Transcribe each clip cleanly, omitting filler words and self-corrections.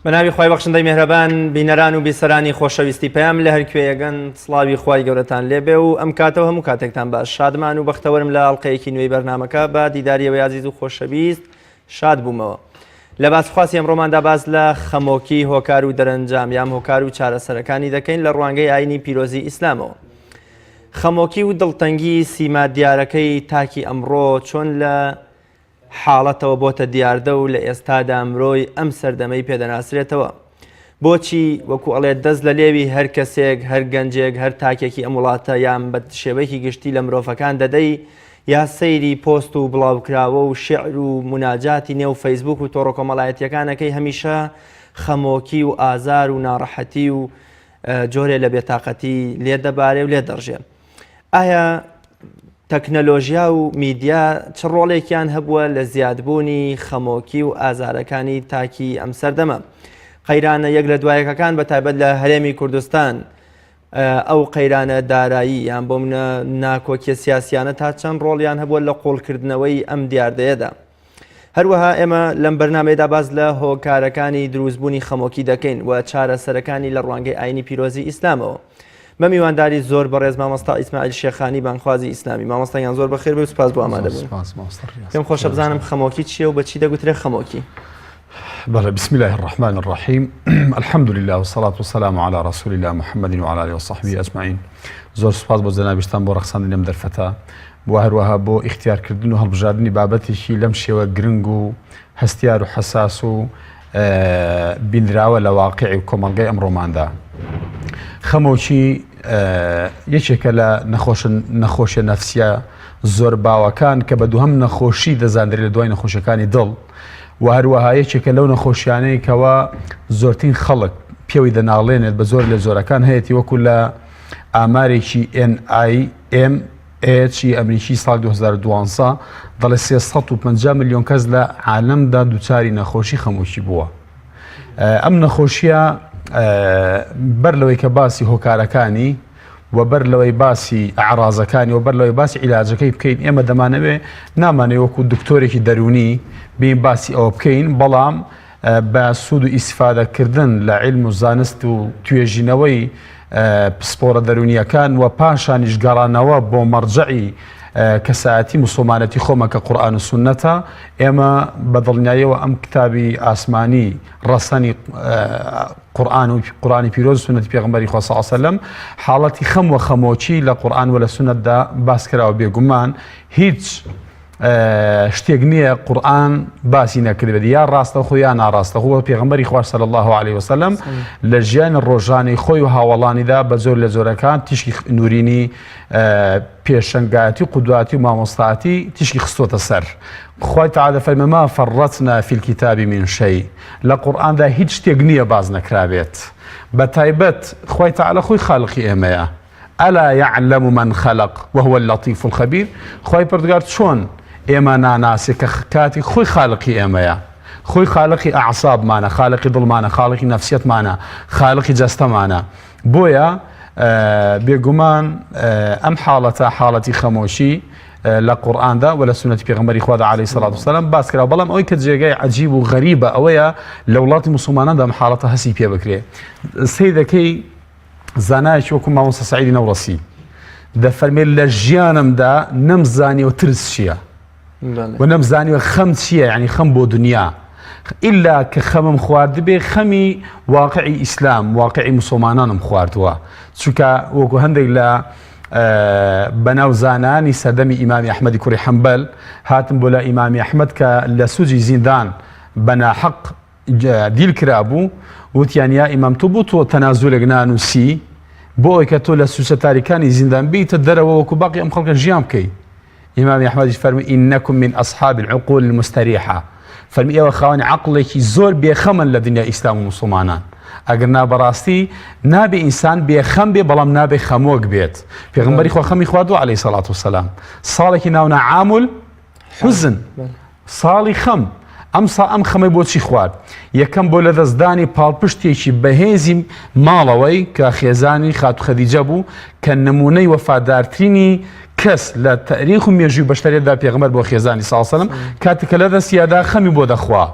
بە ناوی خوای بەخشندەی مێهرەبان بینەران و بیسەرانی خۆشەویستی پەیام لە هەر کوێیەگەن سڵاوی خوای گەورەتان لێبێ و ئەم کاتەوە هەموو کاتێکتان باش شادمان و بەختەوەرم لە ئەڵلقەیەکی نوێی بەرنامەکە بە دیداریەوەی ئازیز و خۆشەویست شاد بوومەوە. لە باسخواسی ئەمڕۆماندا باس لە خەمۆکی هۆکار و دەرەنجام یام هۆکار و چارەسەرەکانی دەکەین لە ڕوانگەی ئاینی پیرۆزی ئیسلامەوە. خەمۆکی و دڵتەنگی سیما دیارەکەی تاکی ئەمڕۆ چۆن لە حاڵەتەوە بۆتە دیاردە و لە ئێستادا مرۆی ئەم سەردەمەی پێدەناسرێتەوە. بۆچی وەکو ئەڵێ دەست لە لێوی هەر کەسێک، هەر گەنجێک، هەر تاکێکی ئەم وڵاتە یان بە شێوەیەکی گشتی لە مرۆڤەکان دەدەی یا سەیری پۆست و بڵاوکراوە و شیعر و موناجاتی نێو فەیسبوک و تۆڕە کۆمەڵایەتییەکانەکەی هەمیشە خەمۆکی و ئازار و ناڕەحەتی و جۆرێ لە بێتاقەتی لێ دەبارێ و لێ دەڕژێ. ئایا تەکنەلۆژیا و میدیا چ ڕۆڵێکیان هەبووە لە زیادبوونی خەمۆکی و ئازارەکانی تاکی ئەم سەردەمە؟ قەیرانە یەک لە دوایەکەکان بە تایبەت لە هەرێمی کوردستان ئەو قەیرانە دارایی یان بۆ منە ناکۆکیە سیاسیانە تا چەند ڕۆڵیان هەبووە لە قوڵکردنەوەی ئەم دیاردەیەدا؟ هەروەها ئێمە لەم بەرنامەیەدا باس لە هۆکارەکانی دروستبوونی خەمۆکی دەکەین و چارەسەرەکانی لە ڕوانگەی ئاینی پیرۆزی ئیسلامەوە. بە میوانداری زۆر بەڕێز مامۆستا ئیسماعیل شێخانی بانگخوازی ئیسلامی مامۆستایان زۆر بەخێر بێ و سپاس بۆ ئامادەبوون. پێم خۆشە بزانم خەمۆکی چییە و بە چی دەگوترێ خەمۆکی؟ بەڵێ بسم الله الرحمن الرحیم الحمد لله والصلاة والسلام على رسول الله محمد وعلى آله وصحبه أجمعين زۆر سپاس بۆ جەنابیشتان بۆ ڕەخساندنی ئەم دەرفەتە و هەروەها بۆ ئیختیارکردن و هەڵبژاردنی بابەتێکی لەم شێوە گرنگ و هەستیار و حەساس و بینراوە لە واقعی و کۆمەڵگای ئەمڕۆماندا. خەمۆکی یەکێکە لە نەخۆشە نەخۆشیە نەفسیە زۆر باوەکان کە بە دووهەم نەخۆشی دەزانرێت لە دوای نەخۆشیەکانی دڵ و هەروەها یەکێکە لەو نەخۆشیانەی کەوا زۆرترین خەڵک پێوەی دەناڵێنێت بە زۆر لە زۆرەکان هەیەی وەکو لە ئامارێکی NIM H ی ئەمریکی ساڵی 2012 دەڵێ 350 ملیۆن کەس لە عالەمدا دووچاری نەخۆشی خەمۆکی بووە. ئەم نەخۆشیە بەر لەوەی کە باسی هۆکارەکانی و بەر لەوەی باسی ئەعرازەکانی و بەر لەوەی باسی عیلاجەکەی بکەین ئێمە دەمانەوێ نامانەوێ وەکو دکتۆرێکی دەرونی بین باسی ئەوە بکەین بەڵام بە سوود و ئیسفادەکردن لە عیلم و زانست و توێژینەوەی پسپۆرە دەروونییەکان و پاشانیش گەڕانەوە بۆ مەرجەعی کەسایەتی موسڵمانەتی خۆمان کە قورئان و سوننەتە، ئێمە بە دڵنیاییەوە ئەم کتابی ئاسمانی ڕەسەنی قورئان و قورئانی پیرۆز و سوننەتی پێغەمبەری خوا صلی اللە علیە وسلم حاڵەتی خەم و خەمۆکی لە قورئان و لە سوننەتدا باس کراوە بێگومان هیچ شتێک نییە قورآن باسی نەکردبێت یا ڕاستەخۆ یا ناڕاستەخۆ پێغمبەری خوا صلی الله علیه وسلم لە ژیانی ڕۆژانی خۆی و هاوڵانیدا بە زۆر لە زۆرەکان تیشکی نورینی پێشەنگایەتی و قودواتی و مامۆستاتی تیشکی خستۆتە سەر خوای تعالی فەرمە ما فرطنا فی الكتاب من شیء لە قورئاندا هیچ شتێک نییە باز نەکرابێت بە تایبەت خوای تعالی خۆی خالقی ئێمەیە الا یعلم من خلق وهو اللطیف الخبیر، خوای پەروەردگار چۆن ئێمە ناناسێ کە کاتی خۆی خالقی ئێمەیە، خۆی خالقی ئەعسابمانە، خالقی دڵمانە، خالقی نەفسیەتمانە، خالقی جەستەمانە. بۆیە بێگومان ئەم حاڵەتە حاڵەتی خەمۆشی لە قورئاندا و لە سوننەتی پێغەمبەری خوادا عەلەیهی سەڵات وسەلام باس کراوە، بەڵام ئەوەی کە جێگای عەجیب و غەریبە ئەوەیە لە وڵاتی موسڵماناندا ئەم حاڵەتە هەستی پێ بکرێ. سەیرەکەی زانایەکی وەکو مامۆستا سەعیدی نەوڕەسی دەفەرمێت لە ژیانمدا نەمزانیوە ترس چییە و نەمزانیوە خەم چییە یعنی خەم بۆ دنیا ئللا کە خەمم خواردبێ خەمی واقعی ئیسلام واقعی مسلمانانم خواردووە چونکە وەکو هەندێک لە بەناو زانانی سەردەمی ئیمامی ئەحمەدی کوڕی حەنبەل هاتن بۆ لە ئیمامی ئەحمەد کە لە سوجی زیندان بە ناحەق دیل کرابوو، وتیان یا ئیمام تۆ بۆ تۆ تەنازولێک نانووسی بۆ ئەوەی کە تۆ لە سوچە تاریکانی زیندان بیتە دەرەوە وەکو باقی ئەم خەڵکە ژیان بکەی ئیمامی ئەحمەدیش فەرمی ئینەکم من ئەصحاب العقول المستریحە فەرمی ئێوە خاوەنی عەقڵێکی زۆر بێخەمن لە دنیای ئیسلام و موسڵمانان ئەگەر نا بەڕاستی نابێ ئینسان بێخەم بێ بەڵام نابێ خەمۆک بێت پێغمبەری خوا خەمی خواردووە عەلەیهی سەڵات وسەلام ساڵێکی ناونا عامل حزن ساڵی خەم ئەمسا ئەم خەمەی بۆچی خوارد؟ یەکەم بۆ لەدەستدانی پاڵپشتێکی بەهێزی ماڵەوەی کە خێزانی خاتوو خەدیجە بوو کە نمونەی وەفادارترینی کەس لە تەریخ و مێژووی بەشەریەتدا پێغەمبەر بۆ خێزانی صلی اللە علیە وسلم کاتێک کە لەدەستیادا خەمی بۆ دەخوا.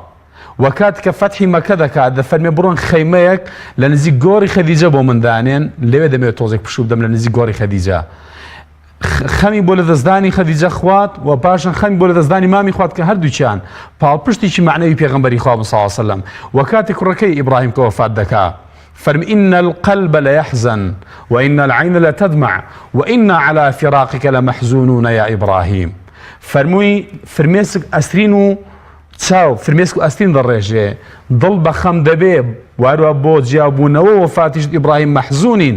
و کات کە فەتحی مەکە دەکات دەفەرمێ بڕۆن خەیمەیەک لە نزیک گۆڕی خەدیجە بۆ من دانێن لەوێ دەمەوێت تۆزێک پشوو بدەم لە نزیک گۆڕی خەدیجە. خەمی بۆ لەدەستدانی خەدیجە خوات و پاشان خەمی بۆ لەدەستدانی مامی خوات کە هەردووکیان پاڵپشتێکی مەعنەوی پێغەمبەری خوا بوون صلی الله علیه وسلم و کاتێک کوڕەکەی ئیبراهیم کە وەفات دەکا فەرمی إن القلب ليحزن وإن العين لتدمع وإنا على فراقك لمحزونون يا إبراهيم فەرمووی فرمێسک ئەسرین و چاو فرمێسک و ئەستین دەڕێژێ دڵ بە خەم دەبێ واروا بۆ جیابوونەوە وەفاتیشت ئیبراهیم مەحزونین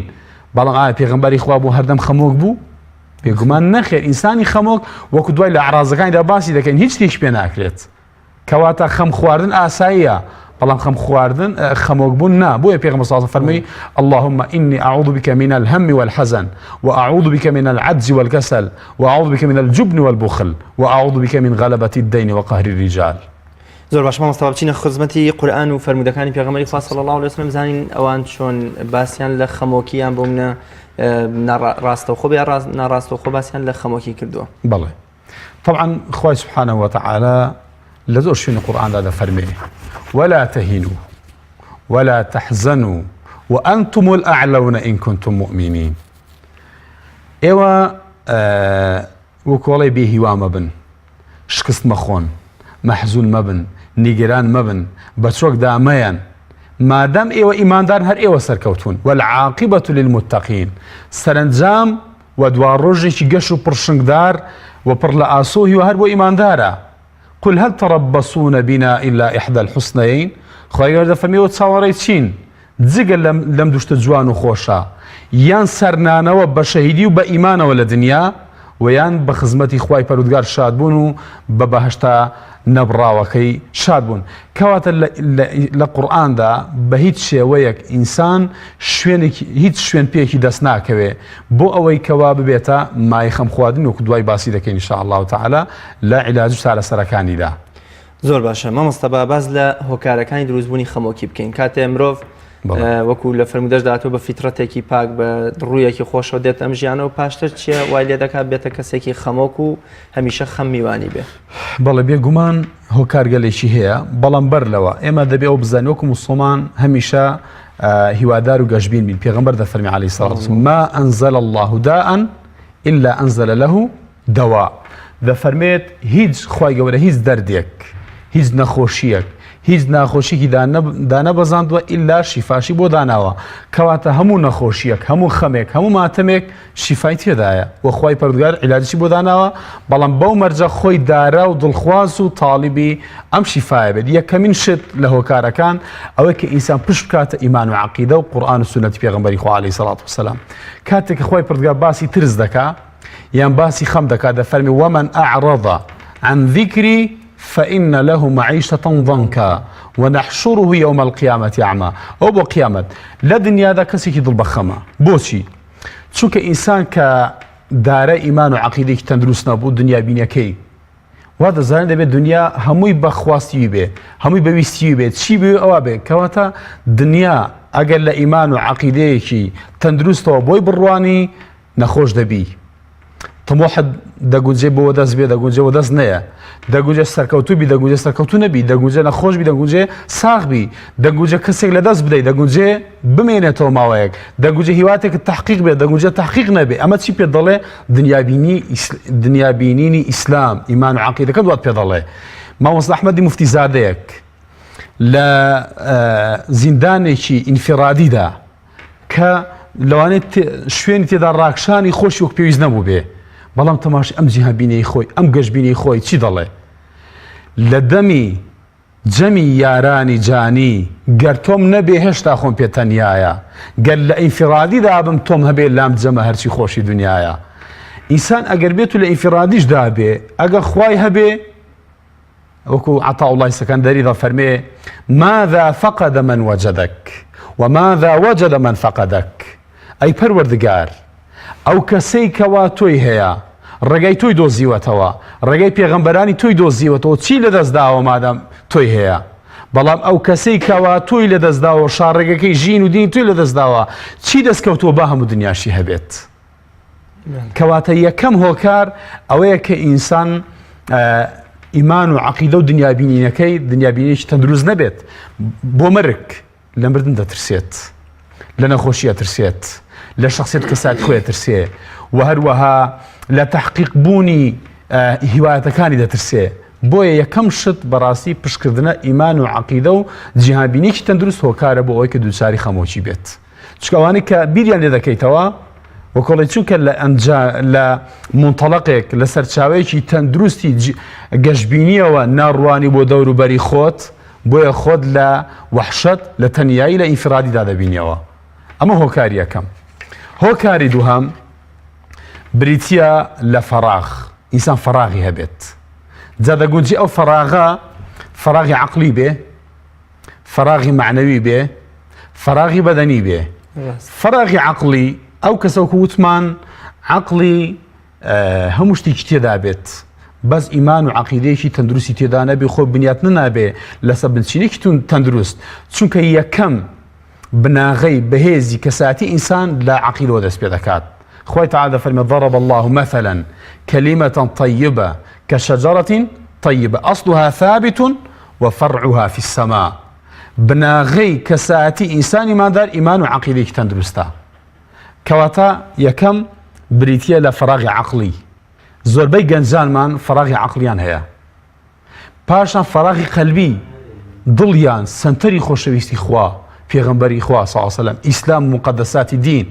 بەڵام ئایا پێغەمبەری خوا بوو هەردەم خەمۆک بوو؟ بێگومان نەخێر ئینسانی خەمۆک وەکو دوای لە ئەعرازەکانیدا باسی دەکەین هیچ شتێکی پێ ناکرێت کەواتە خەم خواردن ئاساییە بەڵام خەم خواردن خەمۆک بوون نا بۆیە پێغەمبەر صلی الله فەرمووی اللهم إني أعوذ بك من الهم والحزن وأعوذ بك من العجز والكسل وأعوذ بك من الجبن والبخل وأعوذ بك من غلبة الدين وقهر الرجال زۆر باش مامۆستا با بچینە خزمەتی قورئان و فەرموودەکانی پێغەمبەری خوا صلی الله علیه وسلم بزانین ئەوان چۆن باسیان لە خەمۆکیان بۆ منە ڕاستەوخۆ بێ ناڕاستەوخۆ باسیان لە خەمۆکی کردووە. بەڵێ طبعا خوای سبحانه وتعالى لە زۆر شوێنی قورئاندا دەفەرمێ ولا تهینوا ولا تحزنوا وأنتم الأعلون إن كنتم مؤمنين ئێوە وکۆڵێ بێ هیوا مەبن شکست مەخۆن، مەحزون مەبن، نیگەران مەبن، بەچۆکدا مەیەن، مادام ئێوە ئیماندارن هەر ئێوە سەرکەوتوون، والعاقبە للمتقین، سەرەنجام و دواڕۆژێکی گەش و پڕشنگدار و پڕ لە ئاسۆ و هیوا هەر بۆ ئیماندارە. قل هل تربصون بنا الا احدی الحسنیین، خوای گەورە دەفەرمێ ئێوە چاوەڕێی چین؟ جگە لەم لەم دوو شتە جوان و خۆشە، یان سەرنانەوە بە شەهیدی و بە ئیمانەوە لە دنیا و یان بە خزمەتی خوای پەرودگار شادبوون و بە بەهەشتە نەبڕاوەکەی شادبوون. کەواتە لە لە لە قورئاندا بە هیچ شێوەیەک ئینسان شوێنێکی هیچ شوێن پێیەکی دەست ناکەوێ بۆ ئەوەی کەوا ببێتە مایەی خەم خواردن وەکو دوای باسی دەکەین ان شاء اللە تعالی لە عیلاج و چارەسەرەکانیدا. زۆر باشە مامۆستا با باس لە هۆکارەکانی دروستبوونی خەمۆکی بکەین کاتێ مرۆڤ وەکو لە فرمودەشدا هاتووە بە فیترەتێکی پاک بە ڕوویەکی خۆشەوە دێت ئەم ژیانەوە پاشتر چییە وای لێ دەکات بێتە کەسێکی خەمۆک و هەمیشە خەم میوانی بێ بەڵێ بێگومان هۆکارگەلێکی هەیە بەڵام بەر لەوە ئێمە دەبێ ئەو بزانین وەکو موسڵمان هەمیشە هیوادار و گەشبین بین پێغەمبەر دەفەرمی عەلەیهی سڵات وسلام ما ئەنزل الله داء إلا أنزل له دەوا، دەفەرمێت، هیچ خوای گەورە هیچ دەردێک، هیچ نەخۆشییەک، هیچ ناخۆشیەکی دانەبەزاندووە ئیلا شیفاشی بۆ داناوە، کەواتە هەموو نەخۆشییەک، هەموو خەمێک، هەموو ماتەمێک شیفای تێدایە و خوای پەروەردگار عیلاجیشی بۆ داناوە، بەڵام بەو مەرجە خۆی دارا و دڵخواز و تاڵیبی ئەم شیفایە بێت. یەکەمین شت لە هۆکارەکان ئەوەی کە ئینسان پشت بکاتە ئیمان و عەقیدە و قورئان و سوننەتی پێغەمبەری خوا عەلەیهی سەڵات وسەلام. کاتێک کە خوای پەروەردگار باسی ترس دەکا، یان باسی خەم دەکات دەفەرمی ومن اعرض عن ذکری فإن له معیشة ضنکا ونحشره یوم القیامة اعمی ئەو بۆ قیامەت لە دنیادا کەسێکی دڵ بەخەمە بۆچی چونکە ئینسان کە دارە ئیمان و عقیدێکی تەندروست نەبوو دنیا بینەکەی وا دەزانێت دەبێت دنیا هەمووی بە خواستی بێ هەمووی بە ویستی بێت چی بێ ئەوە بێ کەواتە دنیا ئەگەر لە ئیمان و عقیدەیەکی تەندروستەوە بۆی بڕوانی نەخۆش دەبی تموحت دەگونجێ بۆ وەدەست بێ دەگونجێ وەدەست نەیە دەگونجێ سەرکەوتوو بی دەگونجێ سەرکەوتوو نەبی دەگونجێ نەخۆش بی دەگونجێ ساغ بی دەگونجێ کەسێک لە دەست بدەی دەگونجێ بمێنێتەوە ماوەیەک دەگونجێ هیواتێکت تحقیق بێ دەگونجێ تحقیق نەبێ ئەمە چی پێ دەڵێ دنیابینی دنیابینینی ئیسلام ئیمان و عەقیدەکەت وات پێ دەڵێ مامۆستا ئەحمەدی موفتی زادەیەک لە زیندانێکی ئینفرادیدا کە لەوانەیە شوێنی تێدا ڕاکشانی خۆشی وەک پێویست نەبوو بێ بەڵام تەماش ئەم جیهانبینەی خۆی ئەم گەشبینەی خۆی چی دەڵێ لە دەمی جەمی یارانی جانی گەر تۆم نەبێ هێشتا خۆم پێ تەنیایە گەر لە ئینفرادیدا بم تۆم هەبێ لام جەمە هەرچی خۆشی دنیاە ئینسان ئەگەر بێت و لە ئینفرادیشدا بێ ئەگەر خوای هەبێ وەکو عەتاوڵای سەکەندەری دەفەرمێ، ماذا فقد من وجدک وماذا وجد من فقدک، ئەی پەروەردگار ئەو کەسەی کەوا تۆی هەیە ڕێگای تۆی دۆزیوەتەوە، ڕێگای پێغەمبەرانی تۆی دۆزیوەتەوە چی لەدەست داوە مادام تۆی هەیە؟ بەڵام ئەو کەسەی کەوا تۆی لەدەست داوە شاڕێگەکەی ژین و دینی تۆی لەدەست داوە چی دەستکەوتووە با هەموو دنیاشی هەبێت. کەواتە یەکەم هۆکار ئەوەیە کە ئینسان. ئیمان و عقیدە و دنیابینینەکەی دنیابینێکی تەندروست نەبێت بۆ مەرگ لە مردن دەترسێت لە نەخۆشی ئەترسێت لە شخصیت کەسات خۆی ئەترسێ و هەروەها لە تحقیق بوونی هیوایەتەکانی دەترسێ بۆیە یەکەم شت بەڕاستی پشکردنە ئیمان و عقیدە و جیهانبینێکی تەندروست هۆکارە بۆ ئەوەی کە دووچاری خەمۆکی بێت چونکە ئەوانەی کە بیریان لێ دەکەیتەوە وەکۆڵی چونکە لە ئەنجا لە منتەڵقێک لە سەرچاوەیەکی تەندروستی گەشببینیەوە ناڕوانی بۆ دەوروبەری خۆت بۆیە خۆت لە وەحشەت لە تەنیایی لە ئینفرادیدا دەبینیەوە ئەمە هۆکاری یەکەم هۆکاری دووهەم بریتە لە فەراغ ئینسان فەراغی هەبێت جا دەگونجی ئەو فەراغە فەراغی عقلی بێ فەراغی مەعنەوی بێ فەراغی بەدەنی بێ فەراغی عقلی ئەو کەسەوکو وتمان عقلی هەموو شتێکی تێدا بێت بەس ئیمان و عقیدەیەکی تەندروستی تێدا نەبێ خۆ بنیات نابێ لەسەر بنچینێکی تەندروست چونکە یەکەم بناغەی بەهێزی کەساتی ئینسان لە عقیلەوە دەست پێ دەکات خوای تعالی دەفەرمێ ضرب الله مثلا كلمة طيبة كشجرة طيبة أصلها ثابت وفرعها في السماء بناغەی کەسایەتی ئینسانی مادار ئیمان و عقیدێکی تەندروستە کەواتە یەکەم بریتە لە فراغی عقلی زۆربەی گەنجانمان فراغی عقلیان هەیە پاشان فراغی قەلبی دڵیان سنتەری خۆشەویستی خوا پێغەمبەری خوا ساوسلام ئیسلام مقدساتی دین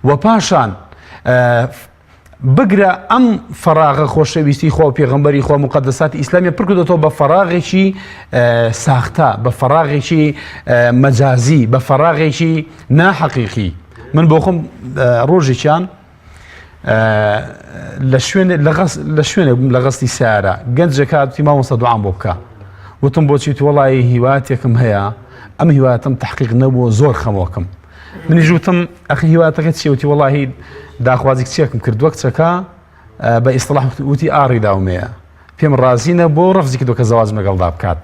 و پاشان بگرە ئەم فەراغە خۆشەویستی خوا و پێغەمبەری خوا موقەدەساتی ئیسلامیە پڕ کردۆتەوە بە فەراغێکی ساختە بە فەراغێکی مەجازی بە فەراغێکی ناحەقیقی من بۆ خۆم ڕۆژێکیان لە شوێنێ لە شوێنێک بووم لە غەستی سیارە گەنجێک هاتی مامۆستا دوعام بۆ بکە وتم بۆچی وەڵی هیواتێکم هەیە ئەم هیواتم تحقیق نەبووە زۆر خەمۆکم منیش وتم ئەخی هیواتەکە چیە وتی وەڵاهی داخوازی کچێکم کردووە کچەکە بە ئیسڵاح وتی ئاڕی داومەیە پێم ڕازی نەبوو ڕەفزی کردو کە زەواجم لەگەڵدا بکات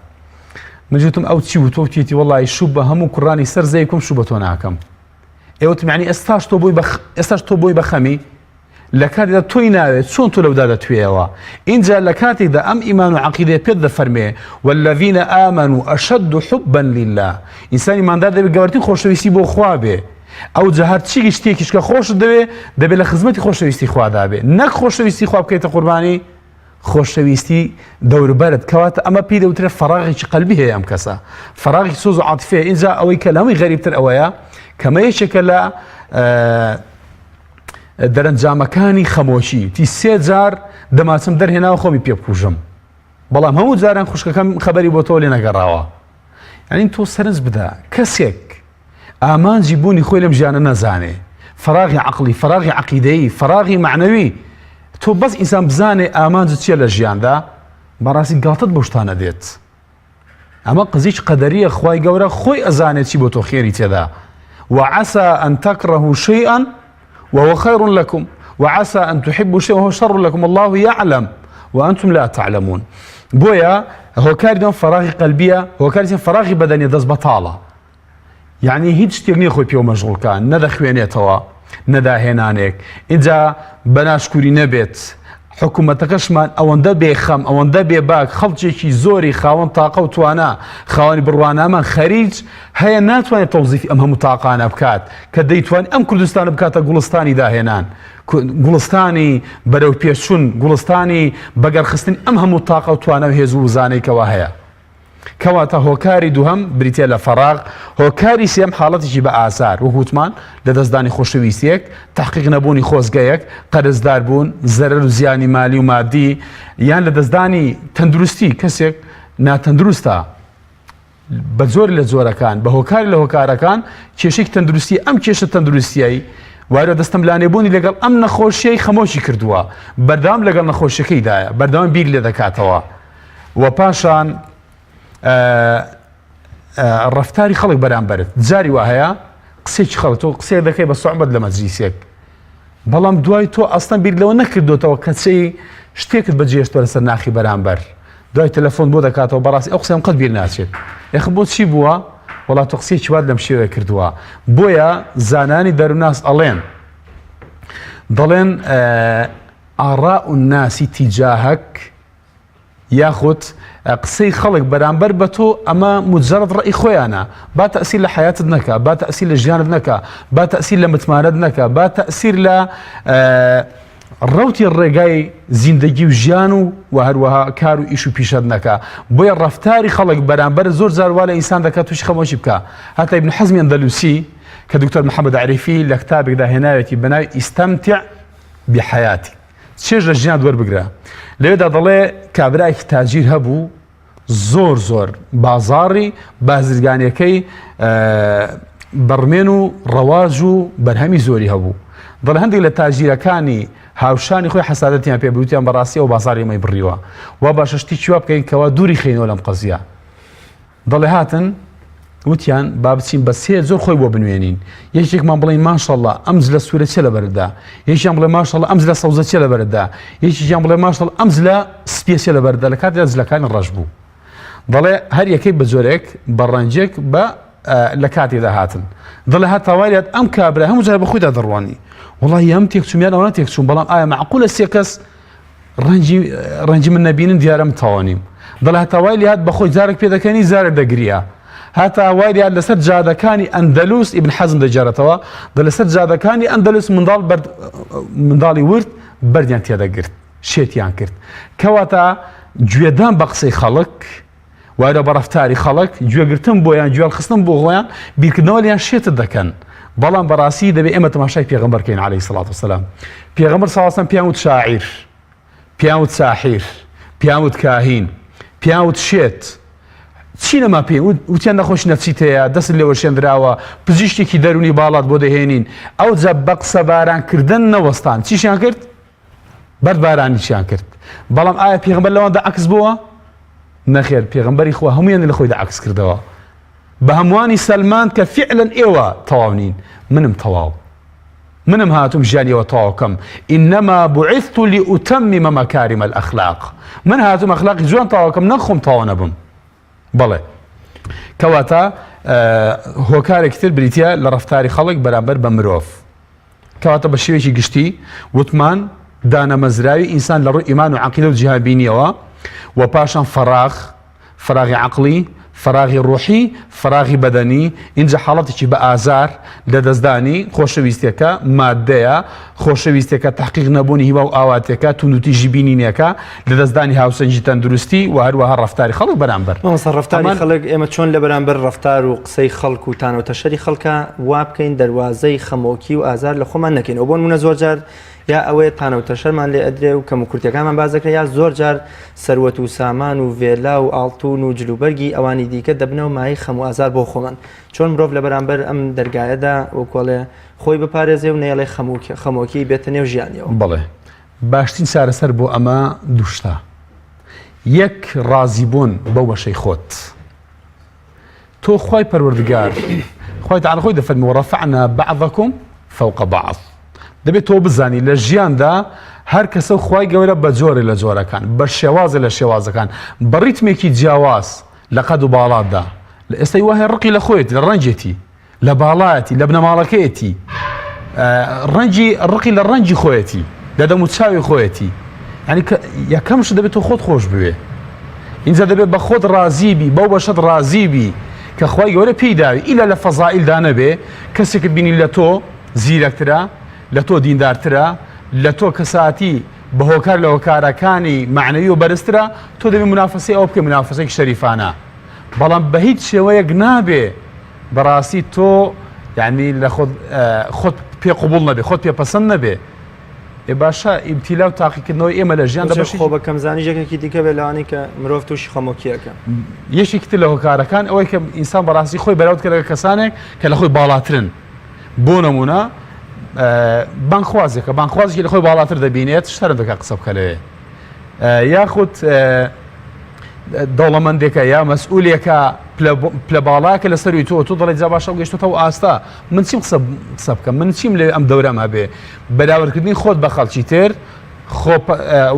من وتم ئەو چی وتۆ وتیەتی وەڵی شوو بە هەموو کوڕانی سەر زەوی کوم شوو بە تۆ ناکەم ئێوتم یعنی ئێستاش تۆ بۆی بە ئێستاش تۆ بۆی بەخەمی لە کاتێکدا تۆی ناوێت چۆن تۆ لەودا دەتوێیەوە؟ ئینجا لە کاتێکدا ئەم ئیمان و عەقیدەیە پێت دەفەرمێ والذین آمنوا اشد حبا لله ئینسانی ئیماندار دەبێت گەورەترین خۆشەویستی بۆ خوا بێ ئەوجا هەرچی شتێکیش کە خۆشت دەوێ دەبێت لە خزمەتی خۆشەویستی خوادا بێ نەک خۆشەویستی خوا بکەیتە قوربانی خۆشەویستی دەوروبەرت کەواتە ئەمە پێی دەوترێت فەراغێکی قەلبی هەیە ئەم کەسە فەراغی سۆز و عاتفەیە ئینجا ئەوەی کە لە هەمووی غەریبتر ئەوەیە کەمە یەکێکە لە دەرەنجامەکانی خەمۆکی تی سێ جار دەماچم دەرهێناوە خۆمی پێ بکوژم بەڵام هەموو جاران خوشکەکەم خەبەری بۆ تۆ لێ نەگەڕاوە یعنی تۆ سەرنج بدە کەسێک ئامانجی بوونی خۆی لەم ژیانە نەزانێ فراغی عقلی فراغی عقیدەیی فراغی معنەوی تۆ بەس ئینسان بزانێ ئامانج چییە لە ژیاندا بەڕاستی گاڵتت بۆ شتانە دێت ئەمە قزیچ قەدەریە خوای گەورە خۆی ئەزانێت چی بۆ تۆ خێری تێدا وعسى أن تكرهوا شيئا وهو خير لكم وعسى أن تحبوا شيئا وهو شر لكم الله يعلم وأنتم لا تعلمون بۆیە هۆکاری دوم فراغی قەلبیە هۆکاری فراغی بەدەنی دەست بەتاڵە یەعنی هیچ شتێک نیە خۆی پێوە مەشغوڵ کا نە دەخوێنێتەوە نە داهێنانێک ئینجا بە ناشکوری نەبێت حکوومەتەکەشمان ئەوەندە بێخەم ئەوەندە بێباک خەڵکێکی زۆری خاوەن تاقە و توانا خاوەنی بڕوانامە خەریج هەیە ناتوانێت تەوزیفی ئەم هەموو تاقانە بکات کە دەیتوان ئەم کوردستانە بکاتە گوڵستانی داهێنان گوڵستانی بەرەو پێشچوون گوڵستانی بەگەڕخستنی ئەم هەموو تاقە و توانا و هێز و وزانەی کەوا هەیە کەواتە هۆکاری دووهەم بریتیە لە فەراغ، هۆکاری سێیەم حاڵەتێکی بە ئازار، وەک وتمان لەدەستدانی خۆشەویستیەک، تەحقیق نەبوونی خۆزگەیەک، قەرزدار بوون، زەرەر و زیانی مالی و مادی، یان لەدەستدانی تەندروستی، کەسێک ناتەندروستە بە جۆر لە جۆرەکان بە هۆکاری لە هۆکارەکان کێشێکی تەندروستی ئەم کێشە تەندروستیایی وایە دەستم لانێبوونی لەگەڵ ئەم نەخۆشیەی خەمۆکی کردووە بەردەوام لەگەڵ نەخۆشیەکەیدایە بەردەوام بیر لێ دەکاتەوە و پاشان ڕەفتاری خەڵک بەرامبەرت جاری وا هەیە قسێکی خەڵک تۆ قسەیە دەکەی بە سوعبەت لە مەجلیسێک بەڵام دوای تۆ ئەستان بیر لەوە نەکردوتەوە کەچی شتێکت بەجێشتوە لەسەر ناخی بەرامبەر دوای تەلەفۆن بۆ دەکاتەوە بەڕاستی ئەو قسەم قەت بیر ناچێت یخ بۆ چی بووە وڵات تۆ قسەیەکی وات لەم شێوەیە کردووە بۆیە زانانی دەروناس ئەڵێن دەڵێن ئاراء الناس تجاهك. یاخود قسەی خەڵک بەرامبەر بە تۆ ئەمە مجرد ڕەئی خۆیانە با تەئسیر لە حەیاتت نەکا با تەئسیر لە ژیانت نەکا با تەئسیر لە متمانەت نەکا با تەئسیر لە ڕەوتی ڕێگای زیندەگی و ژیان و و هەروەها کار و ئیش و پیشەت نەکا بۆیە ڕەفتاری خەڵک بەرامبەر زۆر جار وا لە ئینسان دەکات تووشی خەمۆکی بکا هەتا ابن حەزمی ئەندەلوسی کە دکتۆر محەممەد عریفی لە کتابێکدا هێناوێتی بە ناوی استمتع بحیاتک چێژ لە ژیانت وەربگرە لەوێدا دەڵێ کابرایەکی تاجیر هەبوو زۆر زۆر بازاڕی بازرگانیەکەی بەڕمێن و ڕەواج و بەرهەمی زۆری هەبوو دەڵێ هەندێک لە تاجیرەکانی هاوشانی خۆی حەسادەتیان پێ بوتیان بەڕاستی ئەو بازاری ئەمەی بڕیوە وا باشە شتی چیوا بکەین کەوا دووری خەینەوە لەم قەزیە دەڵێ هاتن وتیان با بچین بە سێ جۆر خۆی بۆ بنوێنین یەکێکمان بڵێین ماشەڵڵا ئەم جلە سوورە چێ لەبەرتدا یەکیان بڵێ ماشەڵڵا ئەم جلە سەوزە چێ لەبەرتدا یەکێکیان بڵێ ماشەڵڵا ئەم جلە سپیە چێ لەبەرتدا لە کاتێکدا جلەکانی ڕەش بوو دەڵێ هەر یەکەی بە جۆرێک بە ڕەنجێک بە لە کاتێدا هاتن دەڵێ هەتا وای لێت ئەم کابرا هەموو جار بە خۆیدا دەڕوانی وڵی ئەم تێکچوم یان ئەوە تێکچوم بەڵام ئایا معقولە سێ کەس ڕەنجی ڕەنجی من نەبینن دیارە من تەواو نیم. دەڵێ هەتا وای لێهات بەخۆی جارێک پێدەکەنی جارێک دەگریا. هەتا وای لێهات لەسەر جادەکانی ئەندەلوس ئیبن حەزم دەگێڕێتەوە دە لەسەر جادەکانی ئەندەلوس منداڵ بەرد منداڵی ورد بەردیان تێدەگرت شێتیان کرد. کەواتە گوێدان بە قسەی خەڵک وایە بە ڕەفتاری خەڵک گوێگرتن بۆیان گوێڵخستن بۆ خۆیان بیرکردنەوە لیان شێتت دەکەن بەڵام بەڕاستی دەبێ ئێمە تەماشای پێغەمبەر کەین عەلەیهی سڵات وسلام پێغەمبەر صلی الله پێیان وت شاعیر پێیان وت ساحیر پێیان وت کاهین پێیان وت شێت چی نەما پێ وتیان نەخۆش نەفسیت هەیە دەست لێوەشێندراوە پزیشتێکی دەرونی باڵات بۆ دەهێنین ئەو جا بە قسە بارانکردن نەوەستان چیشیان کرد بەرد بارانیشیان کرد بەڵام ئایا پێغەمبەر لەواندا عەکس بووە؟ نەخێر پێغەمبەری خوا هەموویان لە خۆیدا عەکس کردەوە بە هەمووانی سەلماند کە فعلا ئێوە تەواو نین منم تەواو منم هاتوم ژیانی ئێوە تەواو کەم إنما بعثت لأتمم مكارم الأخلاق من هاتوم ئەخلاقی جوان تەواو کەم نەک خۆم تەواو نەبم بەڵێ کەواتە هۆکارێکی تر بریتە لە ڕەفتاری خەڵک بەرامبەر بە مرۆڤ کەواتە بە شێوەیەکی گشتی وتمان دانەمەزراوی ئینسان لە ڕووی ئیمان و عەقیدە و جیهانبینیەوە و پاشان فەراغ، فەراغی عەقڵی، فەراغی ڕوحی، فەراغی بەدەنی، ئینجا حاڵەتێکی بە ئازار، لەدەستدانی، خۆشەویستیەکە، ماددەیە، خۆشەویستیەکە تەحقیق نەبوونی هیوا و ئاواتێکە، توندوتیژی بینینێکە، لەدەستدانی هاوسەنگی تەندروستی و هەروەها ڕەفتاری خەڵک بەرامبەر. مامۆستا ڕەفتاری ئەمان. خەڵک ئێمە چۆن لە بەرامبەر ڕەفتار و قسەی خەڵک و تانە و تەشەری خەڵکا وا بکەین دەروازەی خەمۆکی و ئازار لە خۆمان نەکەینەوە بۆ نمونە زۆر جار یا ئەوەیە تانە و تەشەرمان لێ ئەدرێ و کەم و کورتیەکانمان باس دەکرێ یا زۆر جار سەروەت و سامان و ڤێلا و ئاڵتون و جلوبەرگی ئەوانی دیکە دەبنەوە مایەی خەم و ئازار بۆ خۆمان چۆن مرۆڤ لە بەرامبەر ئەم دەرگایەدا وەکۆڵێ خۆی بپارێزێ و نەیەڵێ خەمۆکی بێتە نێو ژیانیەوە. بەڵێ باشترین چارەسەر بۆ ئەمە دوو شتە، یەک ڕازیبوون بەو بەشەی خۆت، تۆ خوای پەروەردگار خوای تعالی خۆی دەفەرمی ورفعنا بعضکم فوق بعض دەبێت تۆ بزانی لە ژیاندا هەر کەسە و خوای گەورە بە جۆرێ لە جۆرەکان بە شێوازێ لە شێوازەکان بە ڕیتمێکی جیاواز لە قەد و باڵاتدا لە ئێستای وایە ڕقی لە خۆیەتی لە ڕەنجێتی لە باڵایەتی لە بنەماڵەکەیەتی ڕەنگی ڕقی لە ڕەنگی خۆیەتی لە دەم و چاوی خۆیەتی یعنی یەکەم شت دەبێت تۆ خۆت خۆش بوێ اینجا دەبێت بە خۆت ڕازی بی بەو بەشەت ڕازی بی کە خوای گەورە پێی داوی ئیلا لە فەزائیلدا نەبێ کەسێکت بینی لە تۆ زیرەکترە لە تۆ دیندارترە لە تۆ کەساتی بە هۆکار لە هۆکارەکانی معنەوی و بەرزترە تۆ دەبێت منافەسەی ئەو بکەی منافەسێکی شەریفانە بەڵام بە هیچ شێوەیەک نابێ بەڕاستی تۆ یعنی لە خۆت خۆت پێ قوبوڵ نەبێ خۆت پێ پەسەند نەبێ ئێ باشە ئیبتیلا و تاقیکردنەوەی ئێمە لە ژیان دەبەشی خۆ بە کەمزانی یەکێکی دیکە بێ لەوانەی کە مرۆڤ تووشی خەمۆکیەکە یەکێکی تر لە هۆکارەکان ئەوەی کە ئینسان بەڕاستی خۆی بەراورد کە لەگەڵ کەسانێک کە لە خۆی باڵاترن بۆ نمونە بانگخوازێکە بانگخوازێکی لە خۆی باڵاتر دەبینێت شەرم دەکات قسە بکە لەوێ یاخود دەوڵەمەندێکە یا مەسئولێکە پلە باڵاکە لە سەروی تۆ تۆ دەڵێ جا باشە گەشتەوە ئاستا من چیم قسە قسە بکەم من چیم لێ ئەم دەورەم هەبێ بەراوردکردنی خۆت بە خەڵکی تر خۆ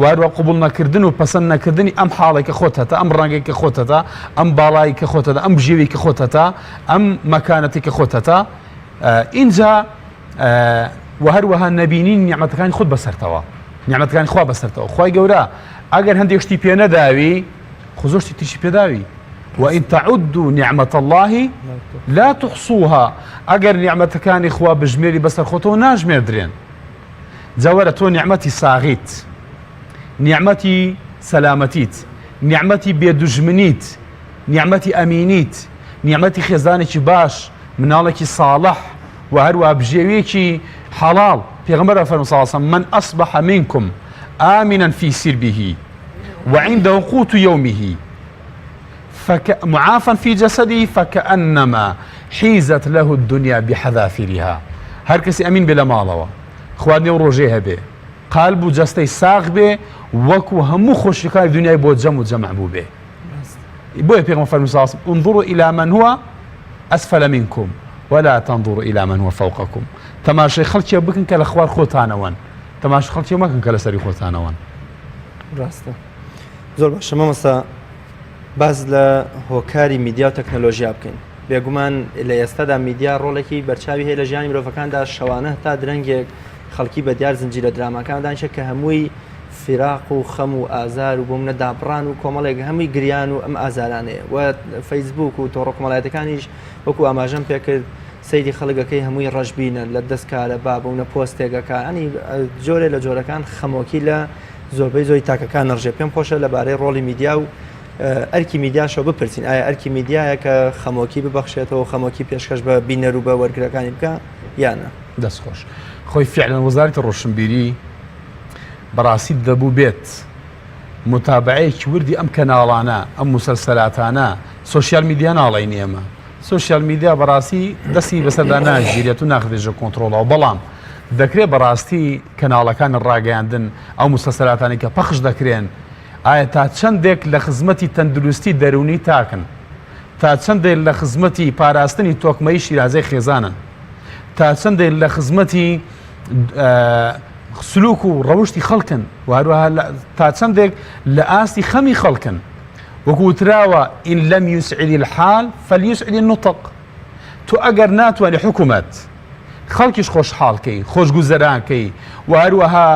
واروە قوبول نەکردن و پەسەند نەکردنی ئەم حاڵێک کە خۆت هەتە ئەم ڕەنگێک کە خۆت هەتە ئەم باڵایی کە خۆت هەتە ئەم بژێوی کە خۆت هەتە ئەم مەکانەتی کە خۆت هەتە ئینجا و هەروەها نەبینین نیعمەتەکانی خۆت بەسەرتەوە نیعمەتەکانی خوا بەسەرتەوە خوای گەورە. ئەگەر هەندێک شتی پێ نەداوی خۆ زۆر شتی تریشی پێداوی وإن تعدوا نعمة الله لا تحصوها ئەگەر نیعمەتەکانی خوا بژمێری بەسەر خۆتەوە ناژمێردرێن جا وەرە تۆ نیعمەتی ساغیت نیعمەتی سەلامەتیت نیعمەتی بێدوژمنیت نیعمەتی ئەمینیت نیعمەتی خێزانێکی باش مناڵێکی ساڵح و هەروە بژێویەکی حەڵاڵ پێغەمبەر فەرموو صلی الله علیه و سلم من أصبح منكم آمنا في سربه وعنده قوت يومه فك معافا في جسده فكأنما حیزت له الدنیا بحذافیرها هەر کەسی ئەمین بێ لە ماڵەوە خواردنی ئەو ڕۆژەی هەبێ قالب و جەستەی ساغ بێ وەکو هەموو خۆشیەکانی دنیای بۆ جەم و جەمع بوو بێ بۆیە پێغەمبەر فەرمووی صلی الله علیه و سلم انظروا الى من هو اسفل منكم ولا تنظروا الى من هو فوقكم تەماشای خەڵکیە بکەن کە لە خوار خۆتانەوەن تەماشای خەڵکیە مەکەن کە لەسەری خۆتانەوەن. ڕاستە زۆر باشە مامۆستا باس لە هۆکاری میدیا و تەکنەلۆژیا بکەین بێگومان لە ئێستادا میدیا ڕۆڵێکی بەرچاوی هەیە لە ژیانی مرۆڤەکاندا شەوانە تا درەنگێک خەڵکی بە دیار زنجیرە دراماکان دانیشە کە هەمووی فراق و خەم و ئازار و بۆ منە دابڕان و کۆمەڵێک هەمووی گریان و ئەم ئازارانەیە و فەیسبوک و تۆڕە کۆمەڵایەتەکانیش وەکو ئاماژەم پێکرد سەیری خەڵکەکەی هەمووی ڕەشبینە لە دەست کارە با بوونە پۆستێکەکە ئەنی جۆرێ لە جۆرەکان خەمۆکی لە زۆربەی زۆری تاکەکان نەڕژێ پێم خۆشە لەبارەی ڕۆڵی میدیا و ئەرکی میدیاشەوە بپرسین ئایا ئەرکی میدیایە کە خەمۆکی ببەخشێتەوە خەمۆکی پێشکەش بە بینەر و بە وەرگرەکانی بکە یانە؟ دەست خۆش. خۆی فعلا وەزارەتی ڕۆشنبیری بەڕاستی دەبوو بێت متابعەیەکی وردی ئەم کەناڵانە ئەم مسلسلاتانە social media ناڵین ئێمە social media بەڕاستی دەستی بەسەردا ناگیرێت و ناخرێژە کۆنتترۆڵەوە بەڵام دەکرێت بەڕاستی کەناڵەکانی ڕاگەیاندن ئەو مسلسلاتانی کە پەخش دەکرێن ئایا تا چەندێک لە خزمەتی تەندروستی دەروونی تاکن؟ تا چەندێک لە خزمەتی پاراستنی تۆکمەیی شیرازەی خێزانن؟ تا چەندێک لە خزمەتی سلوک و ڕەوشی خەڵکن و هەروەها تا چەندێک لە ئاستی خەمی خەڵکن وەکو وتراوە إن لم يسعد الحال فليسعد النطق تۆ ئەگەر ناتوانانی حکوومەت خەڵکیش خۆشحاڵ کەی، خۆشگوزەران کەی و هەروەها